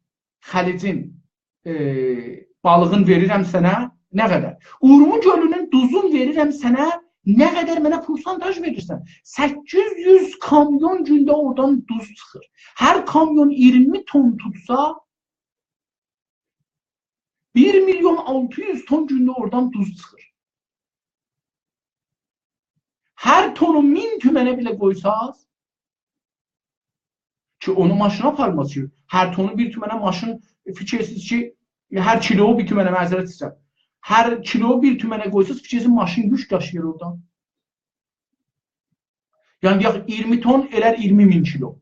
خلیجین، ائ، بالیغین وئریرم سنه، نه قدر؟ اورمو گؤلونون دوزون وئریرم سنه، نه قدر منه پورسانتاژ وئریرسن؟ سککیز یوز کامیون گونده اورادان دوز چیخیر. هر کامیون اییرمی تون توتسا، بیر میلیون آلتی یوز تون گونده اورادان دوز چیخیر. هر تونو مین تومنه بئله قویساز، کی، اونو ماشینا آپارماز کی، هر تونو بیر تومنه ماشین، فیکیر ائدیرسینیز کی، هر کیلو بیر تومنه، معذرت ایسته‌ییرم. هر کیلو بیر تومنه قویساز، فیکیر ائدیرسینیز ماشین یوک داشیییر اورادان. یعنی، دئیک، اییرمی تون ائلر اییرمی مین کیلو.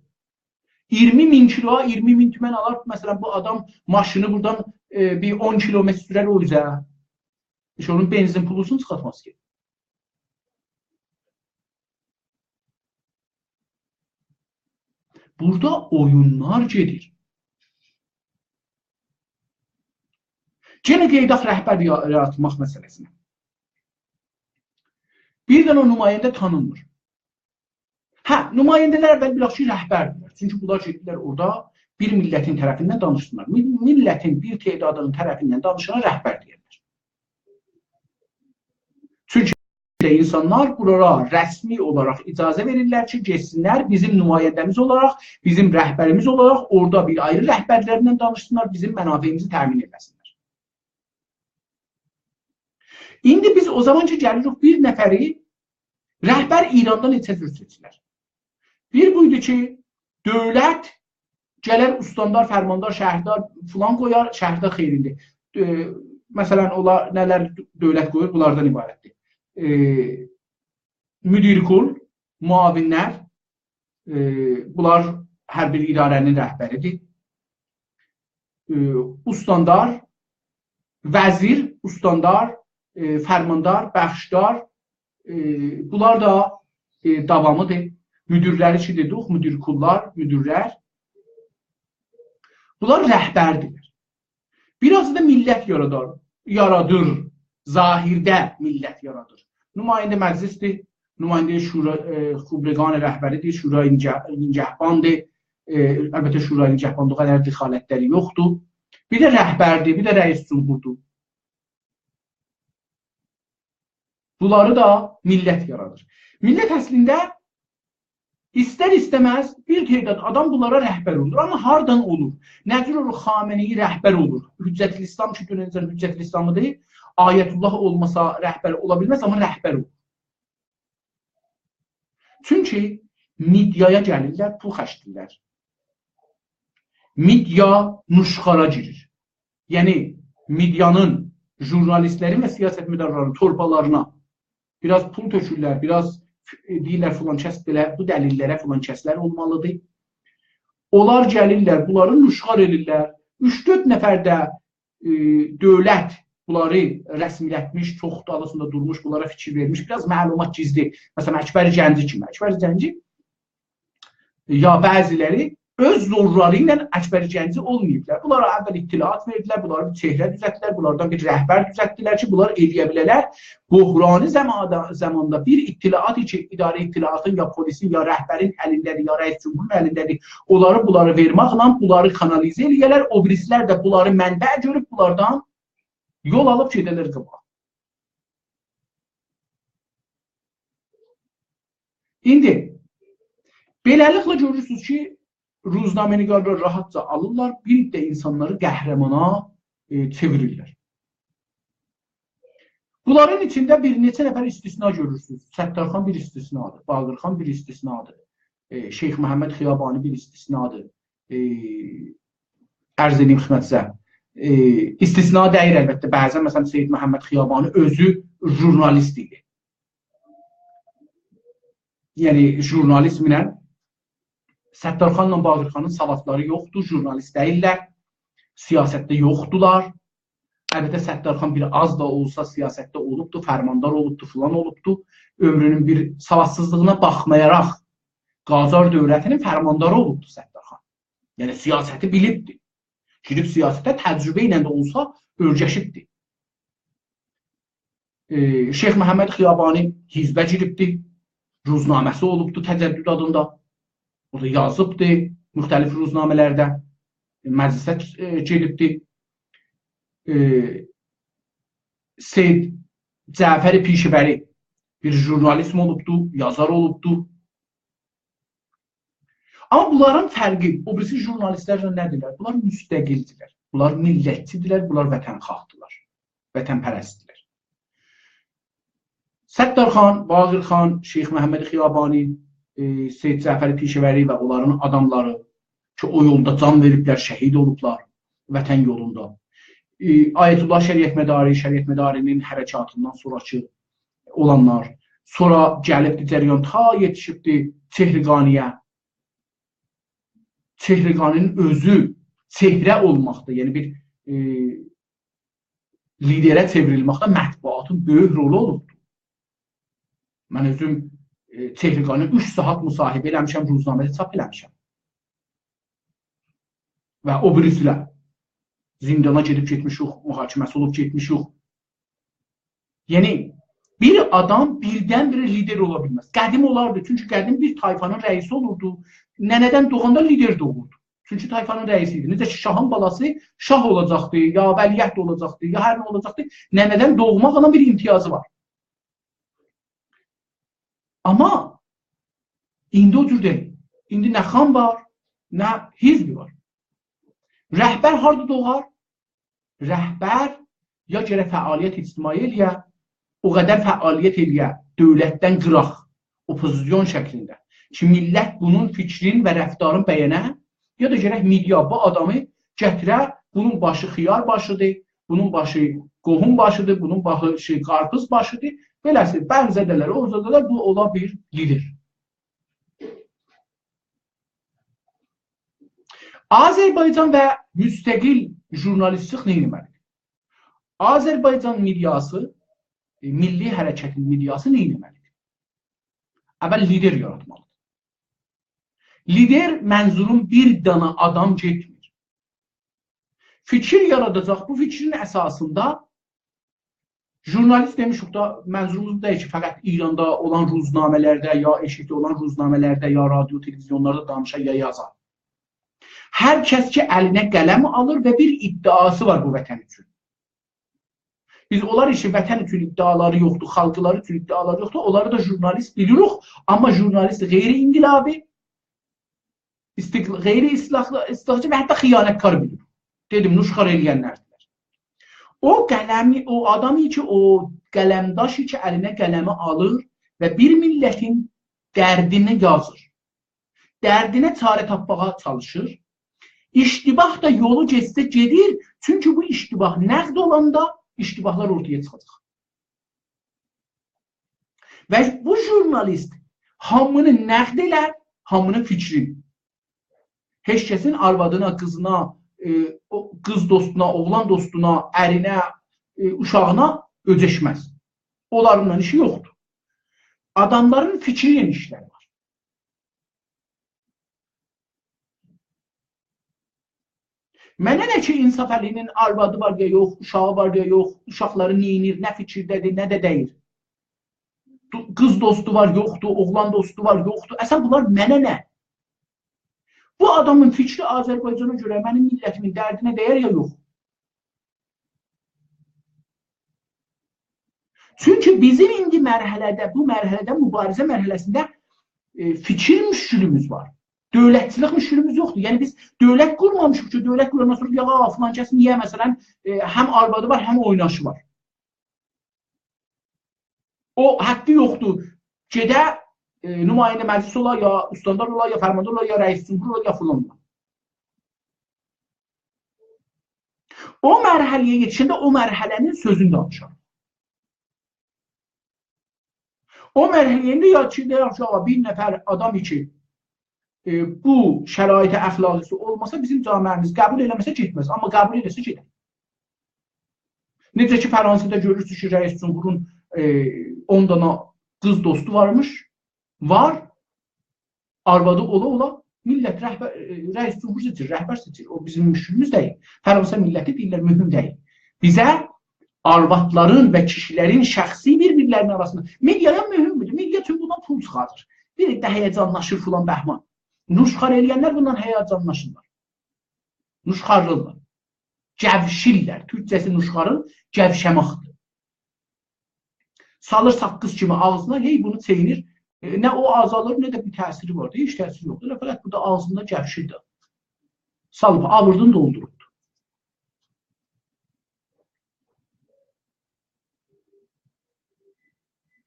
اییرمی مین کیلو، اییرمی مین تومن آلار، مثلا، بو آدام ماشینی بورادان، ائ، بیر اون کیلومتر سورر او اوزه. هئچ اونون بنزین پولونو چیخارتماز کی. بورادا اویونلار گئدیر. یئنه قاییداق رهبر یا-، یاراتماق مسئله‌سینه. بیر دنه او نماینده تانینمیر. هه، نماینده‌لر اوّل بیلک کی، رهبردیرلر. چونکی بونلار گئتدیلر اورادا بیر میللتین طرفیندن دانیشسینلار. می-، میللتین بیر تعدادی‌نین طرفیندن دانیشانا رهبر دئیرلر. چونکی اینسانلار بورالارا رسمی اولاراق اجازه وئریرلر کی، گئتسینلر، بیزیم نماینده‌میز اولاراق، بیزیم رهبریمیز اولاراق اورادا بیر آیری رهبرلرله دانیشسینلار، بیزیم منافعیمیزی تأمین ائتسینلر. ایندی بیز او زامان کی گلیریک بیر نفری، رهبر ایراندا نئچه جور سئچیلر. بیر بویدو کی، دؤولت گلر استاندار، فرماندار، شهردار فلان قویار، شهردار خیرینده. ائ، مثلا، اونلار نه‌لر دؤولت قویور، بونلاردان عبارتدیر. ائ، مدیرکل، معاونلر، ائ، بونلار هر بیر اداره‌نین رهبریدیر. ائ، استاندار، وزیر، استاندار، ائ، فرماندار، بخشدار، ائ، بونلار دا، ائ، داوامیدیر. مدیرلری کی دئدیک، مدیرکل‌لار، مدیرلر. بونلار رهبردیرلر. بیر آز دا میللت یارادار، یارادیر. ظاهرده میللت یارادیر. نماینده مجلسدیر، نماینده شورا، ائ، خبرگان رهبریدیر، شورای نگه-، نگهباندیر. ائ، البته، شورای نگهبان او قدر دخالتلری یوخدور. بیر ده رهبردیر، بیر ده رئیس جمهوردور. بونلاری دا میللت یارادیر. میللت اصلینده ایستر-ایسته‌مز بیر تعداد آدام بونلارا رهبر اولور. آمما هاردان اولور؟ نه جور اولور خامنه‌ای رهبر اولور؟ حجت‌الاسلام کی، دونن‌جن حجت‌الاسلامیدیر. آیت‌الله اولماسا رهبر اولا بیلمز، آمما رهبر اولور. چونکی مئدیایا گلیرلر، پول خرجله‌ییرلر. مئدیا نوشخارا گیریر. یعنی، مئدیانین، ژورنالیستلرین و سیاستمدارلارین توربالارینا بیر آز پول تؤکورلر، بیر آز، ائ، دئییرلر، فلان کس بئله، بو دلیل‌لره فلان کس‌لر اولمالیدیر. اونلار گلیرلر، بونلاری نوشخار ائدیرلر. اوچ-دؤرد نفر ده، ائ، دؤولت بونلاری رسمی‌لتمیش، چوخ دالیسیندا دورموش، بونلارا فیکیر وئرمیش، بیر آز معلومات گیزلی. مثلا، اکبر گنجی کیمی. اکبر گنجی یا بعضی‌لری اؤز زورلاری ایله اکبر گنجی اولماییبلار. بونلارا اول اطلاعات وئردیلر، بونلارا بیر چهره دوزلتدیلر، بونلاردان بیر رهبر دوزلتدیلر کی، بونلار ائله‌یه بیله‌لر بحرانی زماندا، زماندا بیر اطلاعاتی کی، اداره اطلاعاتین یا پلیسین، یا رهبرین الینده‌دیر، یا رئیس جمهورون الینده‌دیر، اونلاری بونلارا وئرمکله بونلاری کانالیزه ائله‌یه‌لر، او بیریسی‌لر ده بونلاری منبع گؤروب بونلاردان یول آلیب گئده‌لر قاباغا. ایندی بئله‌لیکله گؤرورسونوز کی، روزنامه‌نگارلار راحتجا آلیرلار، بیر عده اینسانلاری قهرمانا، ائ، چئویریرلر. بونلارین ایچینده بیر نئچه نفر استثنا گؤرورسونوز. ستارخان بیر استثنادیر، باقرخان بیر استثنادیر، ائ، شیخ محمد خیابانی بیر استثنادیر. ائ، عرض ائدیم خدمتینیزه. ائ، استثنا دئییل البته، بعضا، مثلا، سید محمد خیابانی اؤزو ژورنالیست ایدی. یعنی، ژورنالیزمله ستارخانلا باقرخانین سوادلاری یوخدور، ژورنالیست دئییللر، سیاستده یوخدولار. البته، ستارخان بیر آز دا اولسا سیاستده اولوبدور، فرماندار اولوبدور، فلان اولوبدور. عؤمرونون بیر سوادسیزلیغینا باخمایاراق، قاجار دؤولتینین فرمانداری اولوبدور ستارخان. یعنی، سیاستی بیلیبدی. گیریب سیاسته تجربه ایله ده اولسا اؤرگشیبدی. ائ، شیخ محمد خیابانی حزبه گیریبدی. روزنامه‌سی اولوبدو تجدد آدیندا. او دا یازیبدی مختلف روزنامه‌لرده. مجلسه، ائ، گئدیبدی. ائ، سید جعفر پیشه‌وری بیر ژورنالیست اولوبدو، یازار اولوبدو. آمما بونلارین فرقی او بیریسی ژورنالیستلرله نه‌دیرلر؟ بونلار مستقل‌دیرلر، بونلار میللتچی‌دیرلر، بونلار وطن‌خواه‌دیرلار، وطن‌پرست‌دیرلر. ستارخان، باقرخان، شیخ محمد خیابانی، ائ، سید جعفر پیشه‌وری و اونلارین آداملاری کی، او یولدا جان وئریبلر، شهید اولوبلار وطن یولوندا. ائ، آیت‌الله شریعتمداری، شریعتمداری‌نین حرکاتیندان سونراکی اولانلار. سونرا گلیبدی جریان، تا یئتیشیبدی چهرگانی‌یه. چهرگانی‌نین اؤزو چهره اولماقدا، یعنی بیر، ائ، لیدره چئوریلمکده مطبوعاتین بؤیوک رولو اولوبدور. من اؤزوم، ائ، چهرگانی اوچ ساعات مصاحبه ائله‌میشم، روزنامه‌ده چاپ ائله‌میشم. و او بیریسی‌لر زیندانا گئدیب گئتمیشیک، محاکمه‌سی اولوب گئتمیشیک. یعنی، بیر آدام بیردن-بیره لیدر اولا بیلمز. قدیم اولاردی، چونکی قدیم بیر طایفانین رئیسی اولوردو. ننه‌دن دوغاندا لیدر دوغوردو. چونکی طایفانین رئیسی ایدی. نئجه کی، شاهین بالاسی شاه اولاجاقدی، یا ولیعهد اولاجاقدی، یا هر نه اولاجاقدی، ننه‌دن دوغماقلا بیر امتیازی وار. آمما ایندی او جور دئییل. ایندی نه خان وار، نه حزب وار. رهبر هاردا دوغار؟ رهبر یا گرک فعالیت اجتماعی ائله‌یه، او قدر فعالیت ائله‌یه، دؤولتدن قیراق، اوپوزیسیون شکلینده کی، میللت بونون فیکرین و رفتارین بینه، یا دا گرک مئدیا بو آدامی گتیره، بونون باشی خیار باشیدیر، بونون باشی قوهوم باشیدیر، بونون باشی قارپیز باشیدیر. بئله‌سی، بنزه‌ده‌لر، اوزاده‌لر، بو اولا بیر لیدر. آذربایجان و مستقل ژورنالیستلیک نه ائتمه‌لیدیر؟ آذربایجان مئدیاسی، ائ، میللی حرکتین مئدیاسی نه ائتمه‌لیدیر؟ اول لیدر یاراتمالیدیر. لیدر منظوروم بیر دانا آدام گئتمیر. فیکیر یاراداجاق، بو فیکرین اساسیندا ژورنالیست دئمیشیک دا، منظوروموز بو دئییل کی، فقط ایراندا اولان روزنامه‌لرده، یا ائشیکده اولان روزنامه‌لرده، یا رادیو، تلویزیونلاردا دانیشا، یا یازا. هر کس کی، الینه قلم آلیر و بیر ادعاسی وار بو وطن اوچون. بیز اونلار کی، وطن اوچون ادعالاری یوخدور، خالقلاری اوچون ادعالاری یوخدور، اونلاری دا ژورنالیست بیلیریک، آمما ژورنالیست غیر انقلابی، استقل-، غیر اصلاحچی، اصلاحچی و حتی خیانتکار بیلیر. دئدیم، نوشخوار ائله‌ینلردیلر. او قلمی، او آدام کی، او قلمداش کی، الینه قلمی آلیر و بیر میللتین دردینی یازیر. دردینه چاره تاپماغا چالیشیر. اشتباه دا یولو گئتسه گئدیر، چونکی بو اشتباه نقد اولاندا اشتباهلار اورتایا چیخاجاق. و بو ژورنالیست هامینی نقد ائلر، هامینین فیکرین. هئچ کسین آروادینا، قیزینا، ائ، او، قیز دوستونا، اوغلان دوستونا، ارینه، ائ، اوشاغینا اؤجشمز. اونلارینان ایشی یوخدور. آداملارین فیکری ایله ایشلری وار. منه نه کی، انصافعلی‌نین آروادی وار یا یوخ، اوشاغی وار یا یوخ، اوشاقلاری نئینیر، نه فیکیرده‌دیر، نه ده دئییر. دو-، قیز دوستو وار، یوخدور، اوغلان دوستو وار، یوخدور. اصلاً بونلار منه نه؟ بو آدامین فیکری آذربایجانا گؤره، منیم میللتیمین دردینه دَیر یا یوخ؟ چونکی بیزیم ایندی مرحله‌ده، بو مرحله‌ده، موباریزه مرحله‌سینده، ائ، فیکیر مشکلیمیز وار. دؤولتچیلیک مشکلیمیز یوخدور. یعنی بیز دؤولت قورمامیشیق کی، دؤولت قوراندان سونرا، یا، فلان کس نییه، مثلاً، ائ، هم آروادی وار، هم اویناشی وار. او حاققی یوخدور گئده، ائ، نماینده مجلس اولا، یا استاندار اولا، یا فرماندار اولا، یا رئیس جمهور اولا، یا فلان اولا. او مرحله‌یه یئتیشنده او مرحله‌نین سؤزونو دانیشار. او مرحله‌نین ده یا کی، دئیک کی، آغا، بیر نفر آدام کی، ائ، بو شرایط اخلاقی‌سی اولماسا، بیزیم جامعه‌میز قبول ائله‌مه‌سه گئتمز. آمما قبول ائله‌سه گئدر. نئجه کی، فرانسادا گؤرورسونوز کی، رئیس جمهورون، ائ، اون دانا قیز دوستو وارمیش، وار، آروادی اولا اولا میللت رهبر، ائ، رئیس جمهور سئچیر، رهبر سئچیر. او بیزیم مشکلیمیز دئییل. فرانسا میللتی دئییرلر، مهم دئییل. بیزه آروادلارین و کیشیلرین شخصی بیر-بیرلرینین آراسیندا. مئدیایا مهمدور. مئدیا چون بوندان پول چیخاردیر. بیر ده هیجانلاشیر فلان بهمان. نوشخوار ائله‌ینلر بوندان هیجانلاشیرلار. نوشخوارلیرلار. گئوشیرلر. تورکجه‌سی نوشخوارین گئوشه‌مکدیر. سالیر ساققیز کیمی آغزینا، هئی بونو چئینیر. ائ، نه او آزالیر، نه ده بیر تأثیری وار. هئچ تأثیری یوخدور. ائله فقط بورادا آغزیندا گئوشیر ده. سالیب، آوردین، دولدوروب.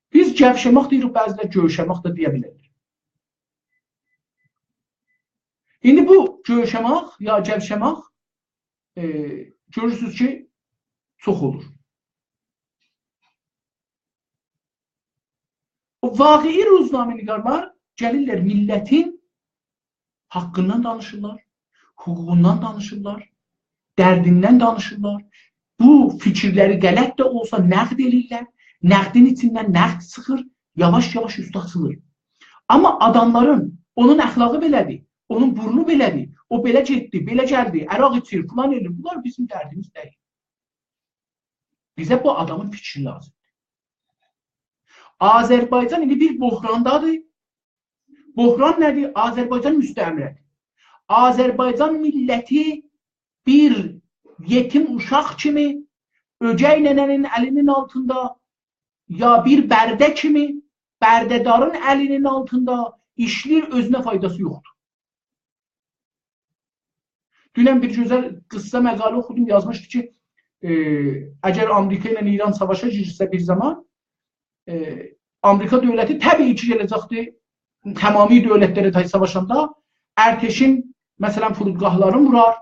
بیز گئوشه‌مک دئییریک، بعضی‌لر گؤوشه‌مک ده دئیه بیلرلر. ایندی بو گؤوشه‌مک یا گئوشه‌مک، ائ، گؤرورسونوز کی، چوخ اولور. او واقعی روزنامه‌نگارلار گلیرلر میللتین حاققیندان دانیشیرلار، حقوقوندان دانیشیرلار، دردیندن دانیشیرلار. بو فیکیرلری غلط ده اولسا نقد ائله‌ییرلر. نقدین ایچیندن نقد چیخیر، یاواش-یاواش اوستو آچیلیر. آمما آداملارین، اونون اخلاقی بئله‌دیر، اونون بورنو بئله‌دیر، او بئله گئتدی، بئله گلدی، عرق ایچیر، فلان ائله‌ییر. بونلار بیزیم دردیمیز دئییل. بیزه بو آدامین فیکری لازیمدیر. آذربایجان ایندی بیر بحراندادیر. بحران نه‌دیر؟ آذربایجان مستعمره‌دیر. آذربایجان میللتی بیر یئتیم اوشاق کیمی، اؤگئی ننه‌نین الی‌نین آلتیندا، یا بیر برده کیمی، برده‌دارین الی‌نین آلتیندا ایشله‌ییر، اؤزونه فایداسی یوخدور. دونن بیر گؤزل قیسسا مقاله اوخودوم، یازمیشدی کی، ائ، اگر آمریکا ایله ایران ساواشا گیرسه بیر زامان، ائ، آمریکا دؤولتی طبیعی کی، گله‌جکدیر، تمامی دؤولتلره تای ساواشاندا ارتشین، مثلا، فرودگاهلارین وورار،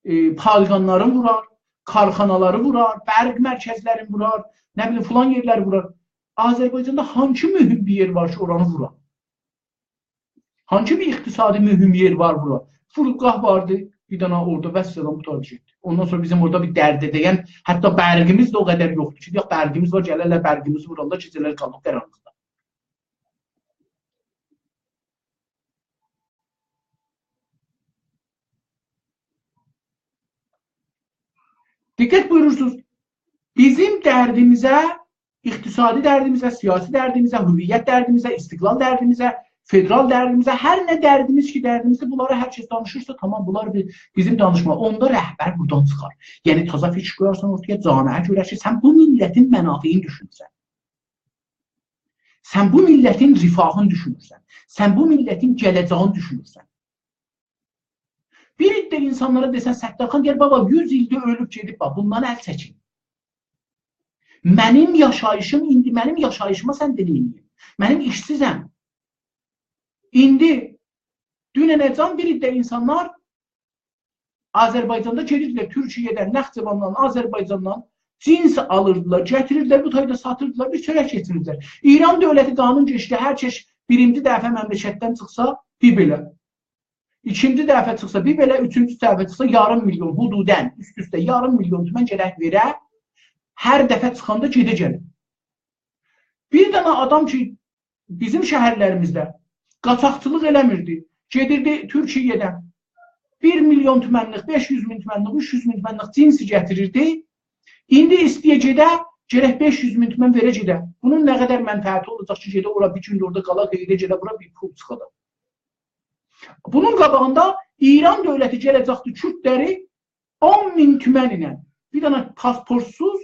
ائ، پالگانلارین وورار، کارخانالاری وورار، برق مرکزلرین وورار، نه بیلیم، فلان یئرلری وورار. آذربایجاندا هانسی مهم بیر یئر وار کی، اورانی وورا؟ هانسی بیر اقتصادی مهم یئر وار بورا؟ فرودگاه واردی، بیر دنه اورادا، والسلام، قوتاردی گئتدی. اوندان سونرا بیزیم اورادا بیر درده دَیَن، حتی برقیمیز ده او قدر یوخدور کی، دئیک، برقیمیز وار، گلرلر برقیمیزی وورارلار، گئجه‌لر قالیب قارانلیقدا. دقت بویورورسونوز، بیزیم دردیمیزه، اقتصادی دردیمیزه، سیاسی دردیمیزه، هویت دردیمیزه، استقلال دردیمیزه، فدرال دردیمیزه، هر نه دردیمیز کی، دردیمیزدیر، بونلاری هر کس دانیشیرسا، تامام، بونلار بی-، بیزیم دانیشما. اوندا رهبر بورادان چیخار. یعنی، تازا فیکیر قویارسان اورتایا، جامعه گؤرر کی، سن بو میللتین منافعینی دوشونورسن. سن بو میللتین رفاهینی دوشونورسن. سن بو میللتین گله‌جه‌یینی دوشونورسن. بیر عده اینسانلارا دئسن، ستارخان دئیر، «بابا، یوز ایلدیر اؤلوب گئدیب، باخ، بوندان ال چکین. منیم یاشاییشیم، ایندی منیم یاشاییشیما سن دئنه نئینیرسن؟ منیم ایشسیزم.» ایندی دوننه‌جن بیر عده اینسانلار آذربایجاندا گئدیردیلر تورکیه‌دن، نخجواندان، آذربایجاندان جنس آلیردیلار، گتیریردیلر، بو تایدا ساتیردیلار، بیر چؤرک کئچیریردیلر. ایران دؤولتی قانون کئچیردی، هر کس بیرینجی دفعه مملکتدن چیخسا، بیر بئله. ایکینجی دفعه چیخسا، بیر بئله، اوچونجو دفعه چیخسا، یاریم میلیون، حدوداً، اوست-اوسته یاریم میلیون تومن گرک وئره، هر دفعه چیخاندا گئده گله. بیر دنه آدام کی، بیزیم شهرلریمیزده قاچاقچیلیق ائله‌میردی. گئدیردی تورکیه‌دن بیر میلیون تومنلیک، بئش یوز مین تومنلیک، اوچ یوز مین تومنلیک جنسی گتیریردی. ایندی ایسته‌یه گئده، گرک بئش یوز مین تومن وئره گئده. بونون نه قدر منفعتی اولاجاق کی، گئده اورا بیر گون ده اورادا قالا، غیره گئده بورا بیر پول چیخادا. بونون قاباغیندا ایران دؤولتی گله‌جکدی کوردلری اون مین تومن ایله، بیر دنه پاسپورتسوز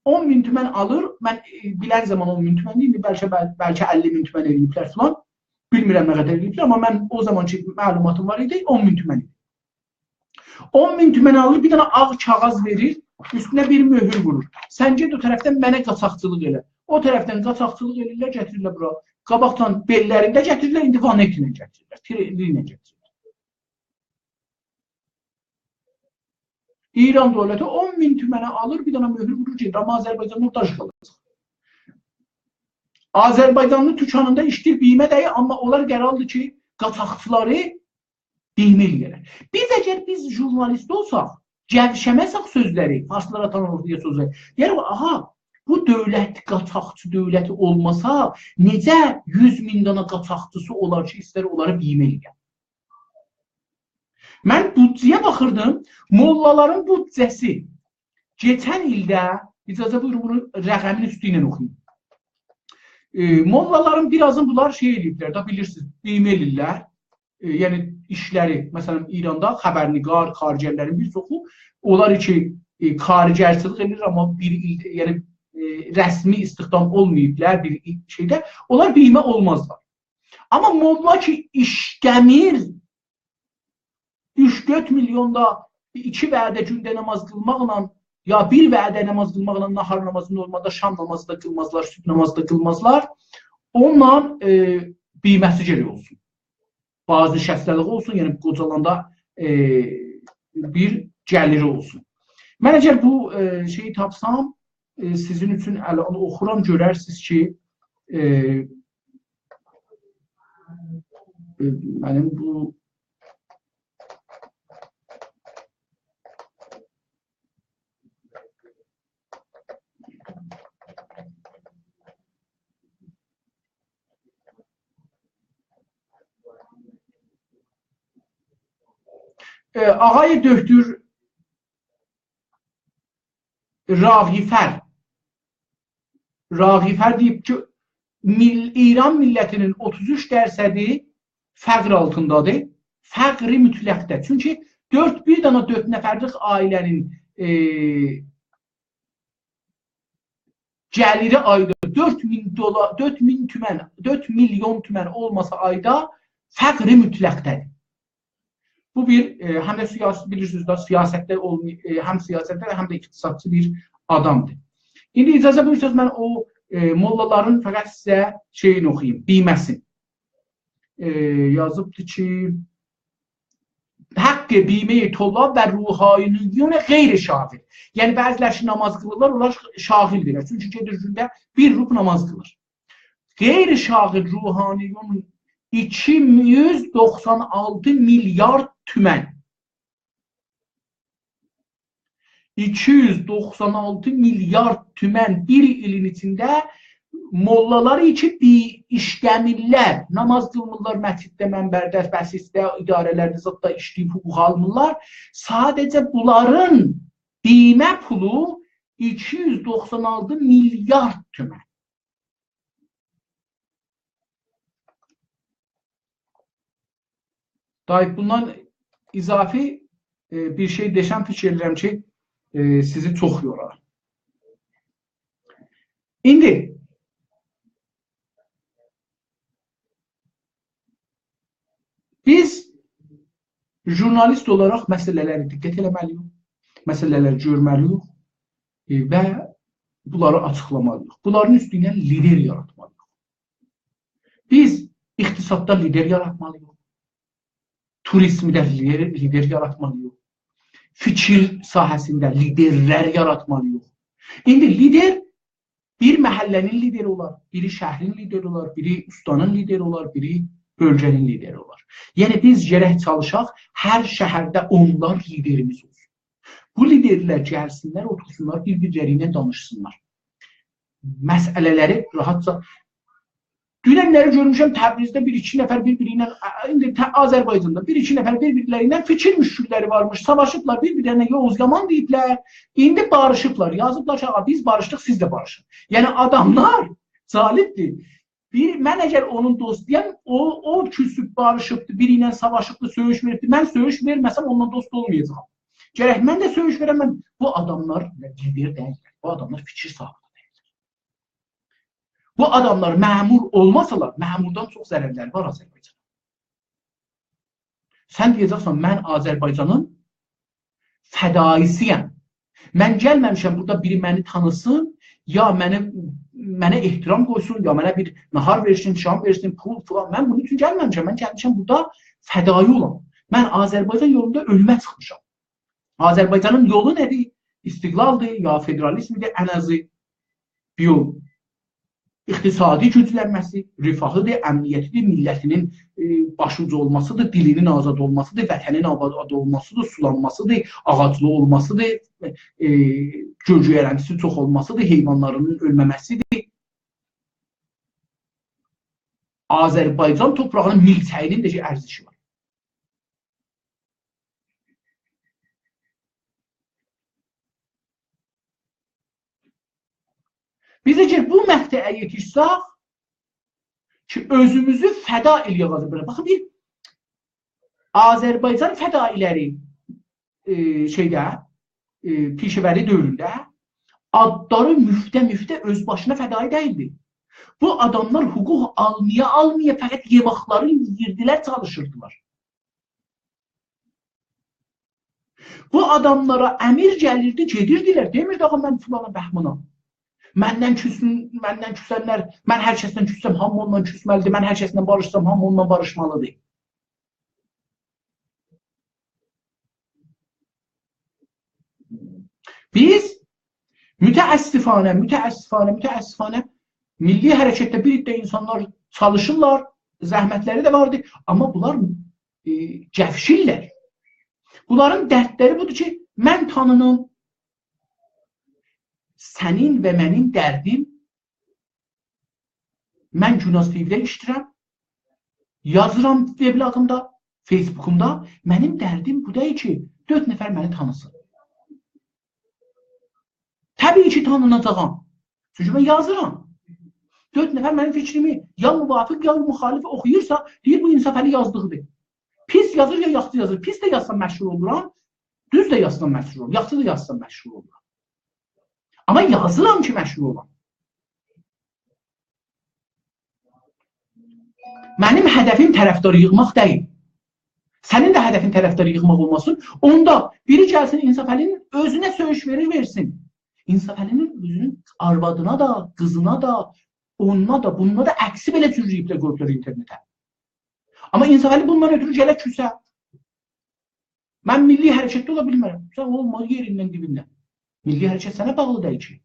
اون مین تومن آلیر. من، ائ، بیلن زامان اون مین تومن دئییل، ایندی بلکه، بل-، بلکه اللی مین تومن ائله‌ییبلر فلان. بیلمیرم نه قدر ائله‌ییبلر، آمما من او زامان کی معلوماتیم وار ایدی، اون مین تومن ایدی. اون مین تومن آلیر، بیر دنه آغ کاغیذ وئریر، اوستونه بیر مؤهور وورور. سن گئت او طرفدن منه قاچاقچیلیق ائله. او طرفدن قاچاقچیلیق ائله‌ییرلر، گتیریرلر بورا. قاباقدان بئللرینده گتیریرلر، ایندی وانت ایله گتیریرلر، تریلی ایله گتیریرلر. ایران دؤولتی اون مین تومنه آلیر، بیر دنه مؤهور وورور، گئدیر. آمما آذربایجاندا داش قالاجاق. آذربایجانلی توکانیندا ایشله‌ییر، بیمه دَییر، آمما اونلار قراردیر کی، قاچاقچیلاری بیمه ائله‌یه‌لر. بیز اگر بیز ژورنالیست اولساق، گئوشه‌مه‌سک سؤزلری، فارسلار آتان اورتایا سؤزلری، دئیه‌رم، آها، بو دؤولت قاچاقچی دؤولتی اولماسا، نئجه یوز مین دنه قاچاقچیسی اولار کی، ایستر اونلاری بیمه ائله‌یه؟ من بودجه‌یه باخیردیم، موللالارین بودجه‌سی کئچن ایلده، اجازه بویورون، بونو رقمین اوستو ایله اوخویوم. ائ، موللالارین بیر آزین بونلار شئی ائله‌ییبلر ده، بیلیرسینیز، بیمه ائله‌ییرلر. ائ، یعنی ایشلری، مثلا، ایراندا خبرنگار، کارگرلرین بیر چوخو، اونلار کی، ائ، کارگرچیلیک ائله‌ییر، آمما بیر ایل، یعنی، ائ، رسمی استخدام اولماییبلار بیر ایل، شئیده، اونلار بیمه اولمازلار. آمما موللا کی ایشله‌میر، اوچ-دؤرد میلیون دا ایکی وعده گونده ناماز قیلماقلا، یا بیر وعده ناماز قیلماقلا ناهار نامازی، نورمالدا شام نامازی دا قیلمازلار، صبح نامازی دا قیلمازلار، اونونلا، ائ، بیمه‌سی گرک اولسون. بازنشسته‌لیگی اولسون، یعنی قوجالاندا، ائ، بیر گلیری اولسون. من اگر بو، ائ، شئیی تاپسام، ائ، سیزین اوچون ال-، اونو اوخورام، گؤررسینیز کی، ائ، ائ، منیم بو ائ، آقای دکتر راغیفر، راغیفر دئییب کی، میل-، ایران میللتینین اوتوز اوچ درصدی فقر آلتیندادیر. فقر مطلقده. چونکی دؤرد، بیر دنه دؤرد نفرلیک عائله‌نین، ائ، گلیری آیدا دؤرد مین دلار، دؤرد مین تومن، دؤرد میلیون تومن اولماسا آیدا، فقر مطلقده‌دیر. بو بیر، ائ، هم ده سیاسی، بیلیرسینیز ده، سیاستده اولمای-، ائ، هم سیاستده، هم ده اقتصادچی بیر آدامدیر. ایندی اجازه بویورسانیز، من او ائ، موللالارین، فقط سیزه شئیین اوخویوم، بیمه‌سین. ائ، یازیبدی کی، «حق بیمهٔ طلاب و روحانیون غیر شاغل.» یعنی بعضی‌لر کی نماز قیلیرلار، اونلار شاغل‌دیرلر. چونکی گئدیر گونده بیر ربع نماز قیلیر. «غیر شاغل روحانیون ایکی یوز دوخسان آلتی میلیارد تومن.» ایکی یوز دوخسان آلتی میلیارد تومن بیر ایلین ایچینده موللالار کی بی-، ایشله‌میرلر، نماز قیلمیرلار مسجدده، منبرده، مسجدده، اداره‌لرده، زاددا ایشله‌ییب حقوق آلمیرلار. ساده‌جه بونلارین بیمه پولو ایکی یوز دوخسان آلتی میلیارد تومن. طیب، بوندان اضافی، ائ، بیر شئی دئسم، فیکیر ائدیرم کی، ائ، سیزی چوخ یورار. ایندی بیز ژورنالیست اولاراق مسئله‌لری دقت ائله‌مه‌لی‌ییک، مسئله‌لری گؤرمه‌لی‌ییک، ائ، و بونلاری آچیقلامالی‌ییق. بونلارین اوستوندن لیدر یاراتمالی‌ییق. بیز اقتصاددا لیدر یاراتمالی‌ییق. توریزمده لیدر، لیدر یاراتمالی‌ییق. فیکیر ساحه‌سینده لیدرلر یاراتمالی‌ییق. ایندی لیدر بیر محله‌نین لیدری اولار، بیری شهرین لیدری اولار، بیری اوستانین لیدری اولار، بیری بؤلگه‌نین لیدری اولار. یعنی بیز گرک چالیشاق، هر شهرده اونلار لیدریمیز اولسون. بو لیدرلر گلسینلر، اوتورسونلار، بیر-بیرلری ایله دانیشسینلار. مسئله‌لری راحتجا، دونن‌لری گؤرموشم تبریزده بیر-ایکی نفر بیر-بیری ایله، آ، ایندی ته-، آذربایجاندا بیر-ایکی نفر بیر-بیرلری ایله فیکیر مشکل‌لری وارمیش، ساواشیبلار، بیر-بیرلرینه یوز یامان دئییبلر، ایندی باریشیبلار، یازیبلار کی، «آقا، بیز باریشدیق، سیز ده باریشین.» یعنی آداملار، جالبدیر. بیر، من اگر اونون دوستویام، او، او کوسوب باریشیبدی، بیری ایله ساواشیبدی، سؤیوش وئریبدی، من سؤیوش وئرمه‌سم، اونونلا دوست اولمایاجاغام. گرک من ده سؤیوش وئرم، من، بو آداملار لیدر دئییللر، بو آداملار فیکیر صاحیبی دئییللر. بو آداملار مأمور اولماسالار، مأموردان چوخ ضررلری وار آذربایجانا. سن دئیه‌جکسن، «من آذربایجانین فدایی‌سی‌یم. من گلمه‌میشم بورادا بیری منی تانیسین، یا منه، منه احترام قویسون، یا منه بیر ناهار وئرسین، شام وئرسین، پول فلان. من بونون اوچون گلمه‌میشم. من گلمیشم بورادا فدایی اولام. من آذربایجان یولوندا اؤلومه چیخمیشام.» آذربایجانین یولو نه‌دیر؟ استقلال‌دیر، یا فدرالیزم‌دیر، ان آزی بیر یول. اقتصادی گوجلنمه‌سی، رفاهی‌دیر، امنیتی‌دیر، میللتی‌نین، ائ، باشی‌اوج اولماسی‌دیر، دیلی‌نین آزاد اولماسی‌دیر، وطنین آباد اولماسی‌دیر، سولانماسی‌دیر، آغاجلی اولماسی‌دیر، ائ، گؤی‌گؤیرنتی‌سی چوخ اولماسی‌دیر، حیوانلاری‌نین اؤلمه‌مه‌سی‌دیر. آذربایجان توپراغی‌نین میلچه‌یی‌نین نئجه ارزشی وار؟ بیز اگر بو مقطعه یئتیشسک کی، اؤزوموزو فدا ائله‌یک آذربایجان. باخین، بیر آذربایجان فدایی‌لری، ائ، شئیده، ائ، پیشه‌وری دؤورونده آدلاری مفته مفته اؤز باشینا فدایی دئییلدی. بو آداملار حقوق آلمایا آلمایا فقط یئمکلرین یئییردیلر، چالیشیردیلار. بو آداملارا امر گلیردی، گئدیردیلر. دئمیردی: «آقا، من فلانام، بهمانام. مندن کوسون، مندن کوسنلر، من هر کسدن کوسسم، هامی اوننان کوسمه‌لی‌دیر. من هر کسله باریشسام، هامی اوننان باریشمالی‌دیر.» بیز متأسفانه، متأسفانه، متأسفانه میللی حرکتده بیر عده اینسانلار چالیشیرلار، زحمتلری ده واردی، آمما بونلار، ائ، گئوشیرلر. بونلارین دردلری بودور کی، من تانینیم، سنین و منیم دردیم، من گوناز تی‌وی‌ده ایشله‌ییرم، یازیرام وبلاگیمدا، فیسبوکومدا، منیم دردیم بو دئییل کی، دؤرد نفر منی تانیسین. طبیعی کی، تانیناجاغام. چونکی من یازیرام. دؤرد نفر منیم فیکریمی یا موافق، یا مخالف اوخویورسا، دئییر، بو انصافعلی یازدیغی‌دیر. پیس یازیر، یا یاخشی یازیر. پیس ده یازسام مشهور اولورام، دوز ده یازسام مشهور اولورام، یاخشی دا یازسام مشهور اولورام. آمما یازیرام کی، مشهور اولام. منیم هدفیم طرفدار ییغماق دئییل. سنین ده هدفین طرفدار ییغماق اولماسین. اوندا بیری گلسین، انصافعلی‌نین اؤزونه سؤیوش وئریر، وئرسین. انصافعلی‌نین اؤزونون آروادینا دا، قیزینا دا، اونونا دا، بونونا دا عکسی بئله جورله‌ییبلر، قویوبلار اینترنته. آمما انصافعلی بوندان اؤترو گلر کوسه. من میللی حرکتده اولا بیلمرم. سن اولما یئریندن دیبیندن. میللی حرکت سنه باغلی دئییل کی.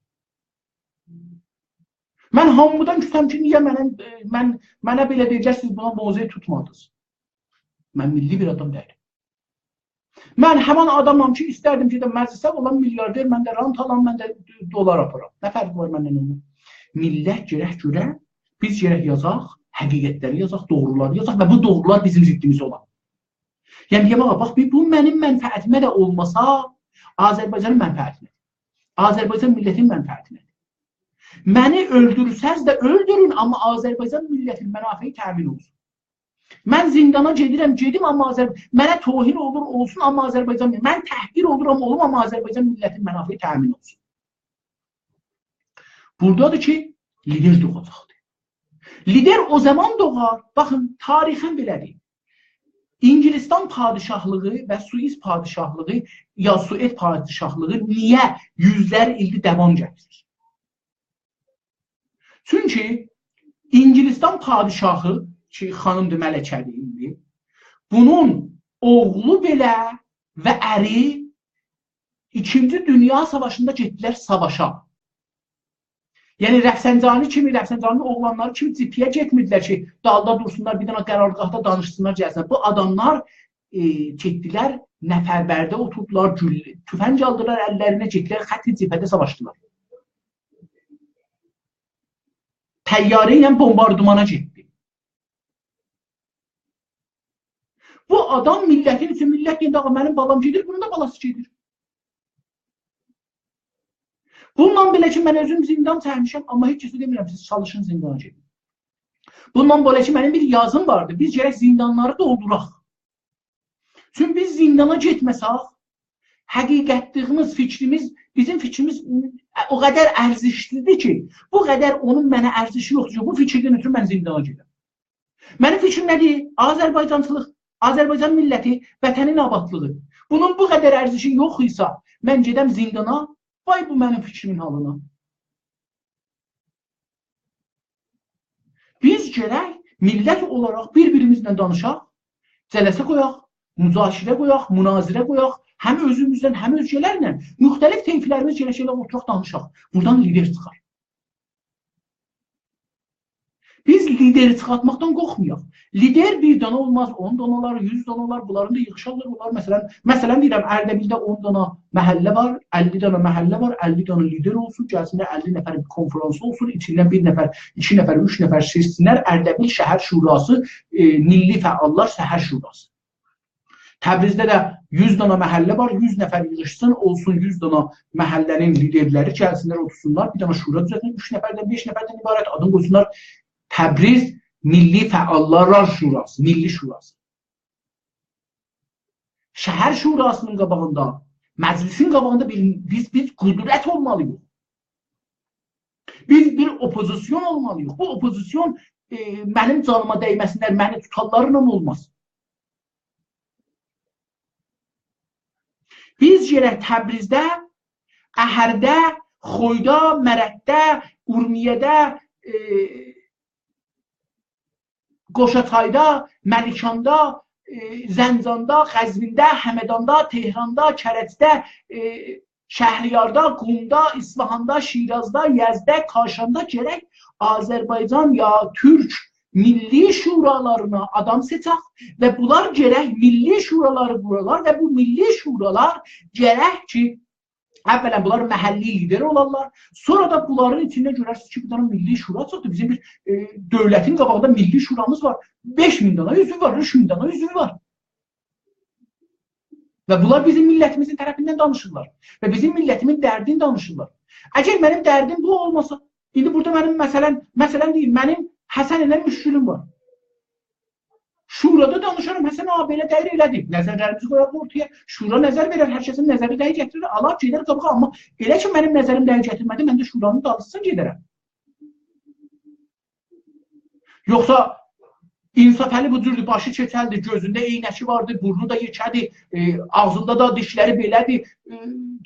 من هامیدان کوسم کی، نییه منه، من، منه بئله دئییرلر، سیز بونا موضع توتمادینیز. من میللی بیر آدام دئییلم. من همان آدامام کی، ایستردیم کی، ده مجلسه اولام میلیاردر، من ده رانت آلام، من ده دلار آپارام. نه فرقی وار مندن اونون؟ میللت گرک گؤره، بیز گرک یازاق، حقیقتلری یازاق، دوغرولاری یازاق و بو دوغرولار بیزیم ضدیمیزه اولا. یعنی، دئیک، باخ، باخ، بو منیم منفعتیمه ده اولماسا، آذربایجانین منفعتینه، آذربایجان میللتینین منفعتینه. منی اؤلدورسز ده اؤلدورون، آمما آذربایجان میللتینین منافعی تأمین اولسون. من زیندانا گئدیرم، گئدیم، آمما آذر-، منه توهین اولور، اولسون، آمما آذربایجان، من تحقیر اولورام، اولوم، آمما آذربایجان میللتینین منافعی تأمین اولسون. بورادادیر کی، لیدر دوغاجاقدیر. لیدر او زامان دوغار، باخین، تاریخین بئله‌دیر. انگلستان پادشاهلیغی و سوئیس پادشاهلیغی، یا سوئد پادشاهلیغی نییه یوزلر ایلدیر داوام گتیریر؟ چونکی انگلستان پادشاهی، کی، خانیمدیر، ملکه‌دیر ایندی، بونون اوغلو بئله و اری ایکینجی دونیا ساواشیندا گئتدیلر ساواشا. یعنی، رفسنجانی کیمی، رفسنجانی‌نین اوغلانلاری کیمی جبهه‌یه گئتمیردیلر کی، دالدا دورسونلار، بیر دنه قرارگاهدا دانیشسینلار، گلسینلر. بو آداملار، ائ، گئتدیلر، نفربرده اوتوردولار، گول-، تفنگ آلدیلار اللرینه، گئتدیلر، خط جبهه‌ده ساواشدیلار. طیاره ایله بمباردمانا گئتدی. بو آدام میللتین اوچون، میللت دئینده، «آغا، منیم بالام گئدیر، بونون دا بالاسی گئدیر.» بونونلا بئله کی، من اؤزوم زیندان چکمیشم، آمما هئچ کسه دئمیرم، سیز چالیشین زیندانا گئدین. بونونلا بئله کی، منیم بیر یازیم واردی، بیز گرک زیندانلاری دولدوراق. چونکی بیز زیندانا گئتمه‌سک، حقیقتلیگیمیز، فیکریمیز، بیزیم فیکریمیز او قدر ارزشلیدیر کی، بو قدر اونون منه ارزشی یوخدور کی، بو فیکیردن اؤترو من زیندانا گئدم. منیم فیکریم نه‌دیر؟ آذربایجانچیلیق، آذربایجان میللتی، وطنین آبادلیغی. بونون بو قدر ارزشی یوخ ایسه، من گئدم زیندانا، وای بو منیم فیکریمین حالینا. بیز گرک میللت اولاراق بیر-بیریمیزله دانیشاق، جلسه قویاق، مذاکره قویاق، مناظره قویاق، هم اؤزوموزدن، هم اؤزگه‌لرله، مختلف طیفلریمیز گرک ائله اوتوراق دانیشاق. بورادان لیدر چیخار. بیز لیدری چیخارتماقدان قورخمایاق. لیدر بیر دانا اولماز، اون دانا اولار، یوز دانا اولار، بونلارین دا ییغیشارلار، اولار. مثلا، مثلا دئییرم، اردبیلده اون دانا محله وار، اللی دانا محله وار، اللی دانا لیدر اولسون، گلسینلر اللی نفر بیر کنفرانس اولسون، ایچیندن بیر نفر، ایکی نفر، اوچ نفر سئچسینلر، اردبیل شهر شوراسی، ائ، میللی فعاللار شهر شوراسی. تبریزده ده یوز دانا محله وار، یوز نفر ییغیشسین، اولسون یوز دانا محله‌نین لیدرلری، گلسینلر، اوتورسونلار، بیر دانا شورا دوزلتسینلر، اوچ نفردن، بئش نفردن عبارت، آدین قویسونلار تبریز میللی فعاللار شوراسی، میللی شوراسی. شهر شوراسی‌نین قاباغیندا، مجلسین قاباغیندا بیر، بیز، بیز قدرت اولمالی‌ییق. بیز بیر اوپوزیسیون اولمالی‌ییق. بو اوپوزیسیون، ائ، منیم جانیما دیمه‌سینلر، منی توتارلارلا اولماز. بیز گرک تبریزده، اهرده، خویدا، مرندده، اورمیه‌ده، ائ، قوشاچایدا، ملیکاندا، ائ، زنجاندا، قزوینده، همداندا، تهراندا، کرجده، ائ، شهریاردا، قمدا، اصفهاندا، شیرازدا، یزدده، کاشاندا گرک آذربایجان یا تورک میللی شورالارینا آدام سئچک و بونلار گرک میللی شورالاری قورالار و بو میللی شورالار گرک کی، اولا بونلار محلی لیدر اولارلار، سونرا دا بونلارین ایچینده گؤررسینیز کی، بیر دنه میللی شورا چیخدی. بیزیم بیر، ائ، دؤولتین قاباغیندا میللی شورامیز وار. بئش مین دنه عضوو وار، اوچ مین دنه عضوو وار. و بونلار بیزیم میللتیمیزین طرفیندن دانیشیرلار. و بیزیم میللتیمین دردینی دانیشیرلار. اگر منیم دردیم بو اولماسا، ایندی بورادا منیم، مثلا، مثلا دئییم، منیم حسن ایله مشکلیم وار. شورادا دانیشارام، حسن آغا بئله دئییر، ائله‌دیر. نظرلریمیزی قویاریق اورتایا. شورا نظر وئرر، هر کسین نظری دئییر، گتیرر، آلار، گئدر قاباغا. آمما ائله کی، منیم نظریم دئییر، گتیرمه‌دی، من ده شورانین دالیسیجان گئدرم. یوخسا انصافعلی بو جوردور، باشی کئچلدی، گؤزونده عینکی واردی، بورنو دا یئکه‌دی، ائ، آغزیندا دا دیشلری بئله‌دیر. ائ،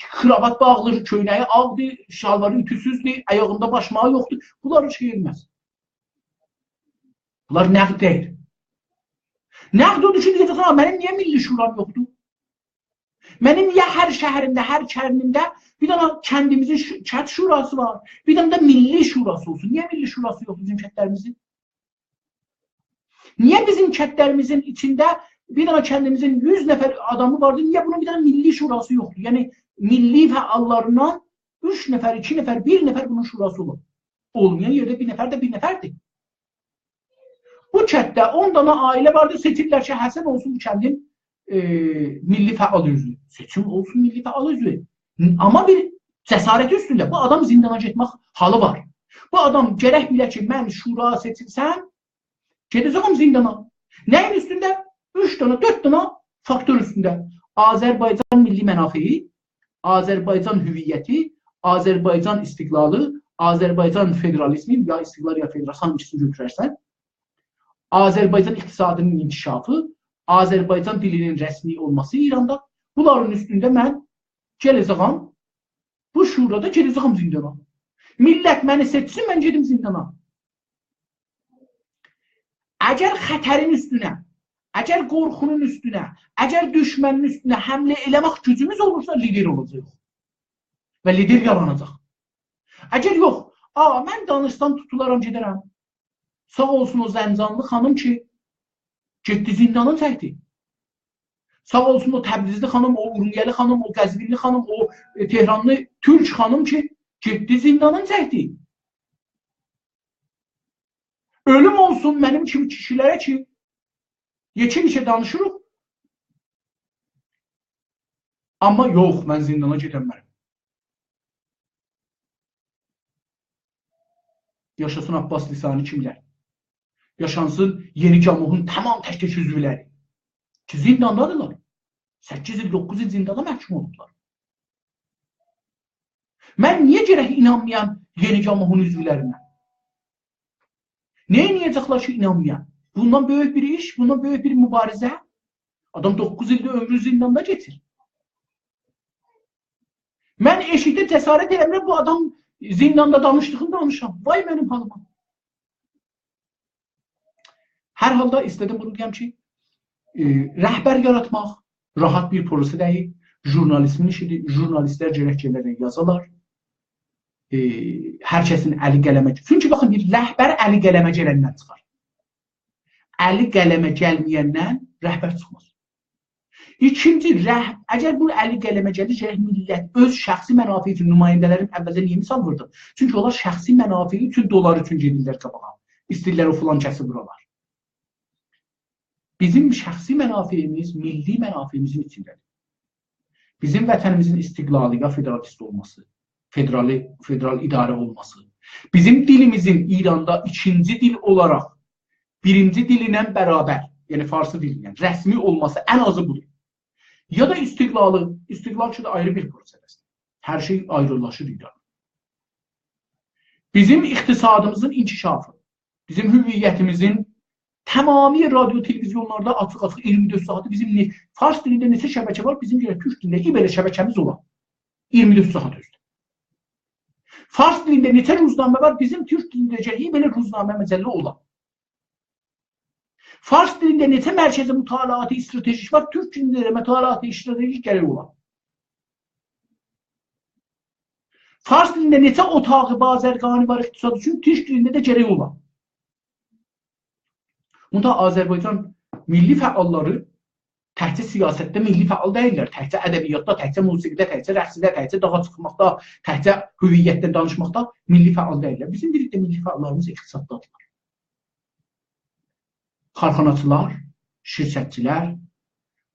کراوات باغلی، کؤینه‌یی آغدیر، شالواری اوتوسوزدور، آیاغیندا باشماغی یوخدور. بونلار هئچ شئی ائله‌مز. بونلار نقد دئییل. نقد اودور کی، دئیه‌جک: «ها، منیم نییه میللی شورام یوخدور؟ منیم نییه هر شهریمده، هر کرنیمده بیر دنه کندیمیزین شو-، کند شوراسی وار، بیر دنه ده میللی شوراسی اولسون؟ نییه میللی شوراسی یوخدور بیزیم کندلریمیزین؟ نییه بیزیم کندلریمیزین ایچینده بیر دنه کندیمیزین یوز نفر آدامی واردیر، نییه بونون بیر دنه میللی شوراسی یوخدور؟» یعنی، میللی فعاللاریندان اوچ نفر، ایکی نفر، بیر نفر بونون شوراسی اولور. اولمایان یئرده بیر نفر ده بیر نفردیر. بو کندده اون دانا عائله واردی، سئچیرلر کی، حسن اولسون بو کندین، ائ، میللی فعال عضوو. سئچیم اولسون میللی فعال عضوو. آمما بیر جسارت اوستونده. بو آدام زیندانا گئتمک حالی وار. بو آدام گرک بیله کی، من شورا سئچیلسم، گئده‌جه‌یم زیندانا. نه‌یین اوستونده؟ اوچ دانا، دؤرد دانا فاکتور اوستونده. آذربایجان میللی منافعی، آذربایجان هویتی، آذربایجان استقلالی، آذربایجان فدرالیزمی، یا استقلال، یا فدراسیون، هانگیسینی گؤتوررسن. آذربایجان اقتصادی‌نین انکشافی، آذربایجان دیلی‌نین رسمی اولماسی ایراندا. بونلارین اوستونده من گله‌جه‌یم، بو شورادا گئده‌جه‌یم زیندانا. میللت منی سئچسین، من گئدیم زیندانا. اگر خطرین اوستونه، اگر قورخونون اوستونه، اگر دوشمنین اوستونه حمله ائله‌مک گوجوموز اولورسا، لیدر اولاجاغیق. و لیدر یاراناجاق. اگر یوخ، «آ، من دانیشسام توتولارام، گئده‌رم.» ساغ اولسون او زنجانلی خانیم کی، گئتدی زیندانین چکدی. ساغ اولسون او تبریزلی خانیم، او اورمیه‌لی خانیم، او قزوینلی خانیم، او، ائ، تهرانلی تورک خانیم کی، گئتدی زیندانین چکدی. اؤلوم اولسون منیم کیمی کیشی‌لره کی، یئکه-یئکه دانیشیریق. آمما یوخ، من زیندانا گئدنمرم. یاشاسین عباس لسانی کیمی‌لر. یاشاسین یئنی گاموحون تمام تک-تک عضولری کی، زینداندادیرلار. سککیز ایل، دوققوز ایل زیندانا محکوم اولوبلار. من نییه گرک اینانمایام یئنی گاموحون عضولرینه؟ نئینیه‌جکلر کی، اینانمایام؟ بوندان بؤیوک بیر ایش، بوندان بؤیوک بیر موباریزه. آدام دوققوز ایلدیر عؤمرو زینداندا کئچیر. من ائشیکده جسارت ائله‌میرم بو آدام زینداندا دانیشدیغینی دانیشام. وای منیم حالیما. هر حالدا ایسته‌دیم بونو دئیم کی، ائ، رهبر یاراتماق راحت بیر پروسه دئییل. ژورنالیستین ایشیدیر. ژورنالیستلر گرک گله‌رک یازالار. ائ، هر کسین الی قلمه، چونکی باخین، بیر رهبر الی قلمه گلندن چیخار. الی قلمه گلمه‌یندن رهبر چیخماز. ایکینجی، رهب-، اگر بو الی قلمه گلیر، گرک میللت اؤز شخصی منافعی اوچون، نماینده‌لرین عوضه نییه مثال ووردوم؟ چونکی اونلار شخصی منافعی اوچون، دلار اوچون گئدیرلر قاباغا. ایسته‌ییرلر او فلان کسی وورالار. بیزیم شخصی منافعیمیز میللی منافعیمیزین ایچینده‌دیر. بیزیم وطنیمیزین استقلالی یا فدرالیست اولماسی، فدرالی، فدرال اداره اولماسی، بیزیم دیلیمیزین ایراندا ایکینجی دیل اولاراق بیرینجی دیل ایله برابر، یعنی فارسی دیلی ایله رسمی اولماسی ان آزی بودور. یا دا استقلالی، استقلال کی ده آیری بیر پروسه‌دیر. هر شئی آیریلاشیر ایراندا. بیزیم اقتصادیمیزین انکشافی، بیزیم هویتیمیزین تمامی رادیو، تلویزیونلاردا آچیق-آچیق اییرمی دؤرد ساعاتی بیزیم نه-، فارس دیلینده نئچه شبکه وار، بیزیم گرک تورک دیلینده بئله شبکه‌میز اولا. اییرمی دؤرد ساعات اؤزده. فارس دیلینده نئچه روزنامه وار، بیزیم تورک دیلینده گرک بئله روزنامه، مجله اولا. فارس دیلینده نئچه مرکز مطالعات استراتژیک وار، تورک دیلینده ده مطالعات استراتژیک گرک اولا. فارس دیلینده نئچه اتاق بازرگانی وار اقتصاد اوچون، تورک دیلینده ده گرک اولا. منتها آذربایجان میللی فعاللاری تکجه سیاستده میللی فعال دئییللر، تکجه ادبیاتدا، تکجه موسیقیده، تکجه رقصده، تکجه داغا چیخماقدا، تکجه هویتدن دانیشماقدا میللی فعال دئییللر. بیزیم بیر عده میللی فعاللاریمیز اقتصاددادیرلار. کارخاناچیلار، شرکتچیلر،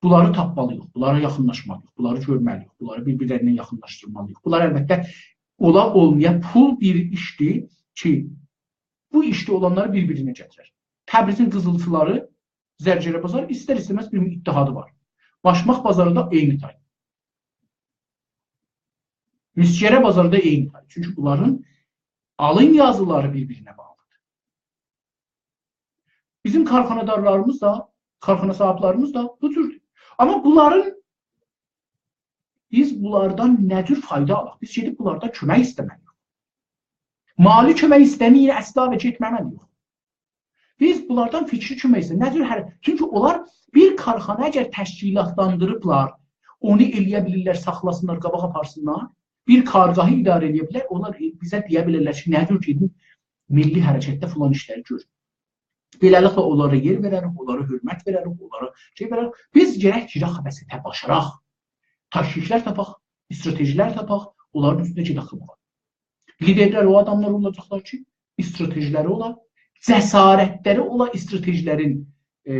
بونلاری تاپمالی‌ییق، بونلارا یاخینلاشمالی‌ییق، بونلاری گؤرمه‌لی‌ییک، بونلاری بیر-بیرلرینه یاخینلاشدیرمالی‌ییق. بونلار البته اولا اولمایا پول بیر ایشدیر کی، بو ایشده اولانلاری بیر-بیرینه گتیرر. تبریزین قیزیلچیلاری زرگره بازار ایستر-ایسته‌مز بیر اتحادی وار. باشماق بازاری دا عینی تای. میسگره بازاری دا عینی تای. چونکی بونلارین آلین یازیلاری بیر-بیرینه باغلیدیر. بیزیم کارخانادارلاریمیز دا، کارخانا صاحیبلریمیز دا بو جوردور. آمما بونلارین بیز بونلاردان نه جور فایدا آلاق؟ بیز گئدیب بونلاردان کؤمک ایسته‌مه‌لی‌ییک. مالی کؤمک ایسته‌مه‌یین اصلا و گئتمه‌مه‌لی‌ییک. بیز بونلاردان فیکری کؤمک ایسته‌ییریک. نه جور هر... چونکی اونلار بیر کارخانا اگر تشکیلاتلاندیریبلار، اونو ائلیه بیلیرلر، ساخلاسینلار، قاباغا آپارسینلار، بیر کارگاهی اداره ائلیه بیلر، اونلار بیزه دئیه بیلرلر کی، نه جور گئدین میللی حرکتده فلان ایشلری گؤرون. بئله‌لیکله اونلارا یئر وئرریک، اونلارا حؤرمت وئرریک، اونلارا شئی وئرریک. بیز گرک گیرک خبثته، باشاراق. تاکتیکلر تاپاق، استراتژیلر تاپاق، اونلارین اوستونده گئدک قیرماغا. لیدرلر او آداملار اولاجاقلار کی، استراتژیلری اولا، جسارتلری اولا استراتژیلرین، ائ،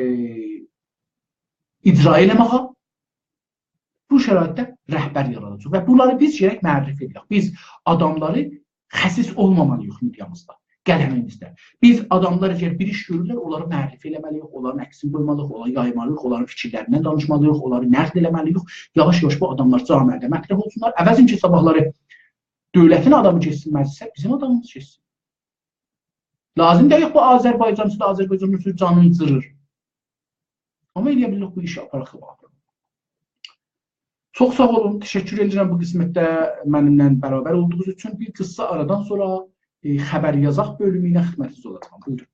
اجرا ائله‌مه‌یه. بو شرایطده رهبر یاراداجاق و بونلاری بیز گرک معرفی ائدک. بیز آداملاری خسیس اولمامالی‌ییق مئدیامیزدا، قلمیمیزده. بیز آداملار اگر بیر ایش گؤرورلر، اونلاری معرفی ائله‌مه‌لی‌ییک، اونلارین عکسینی قویمالی‌ییق، اونلاری یایمالی‌ییق، اونلارین فیکیرلریندن دانیشمالی‌ییق، اونلاری نقد ائله‌مه‌لی‌ییک. یاواش-یاواش بو آداملار جامعه‌ده مطرح اولسونلار. عوضین کی، صاباحلاری دؤولتین آدامی گئتسین مجلسه، بیزیم آدامیمیز گئتسین. لازیم دئییل بو آذربایجانچی دا آذربایجان اوچون جانینی جیریر. آمما ائلیه بیلیریک بو ایشی آپاراق قاباغا. چوخ ساغ اولون، تشکر ائدیرم بو قسمتده منیمله برابر اولدوغونوز اوچون. بیر قیسا آرادان سونرا، ائ، خبر یازاق بؤلومو ایله خدمتینیزده اولاجاغام. بویورون.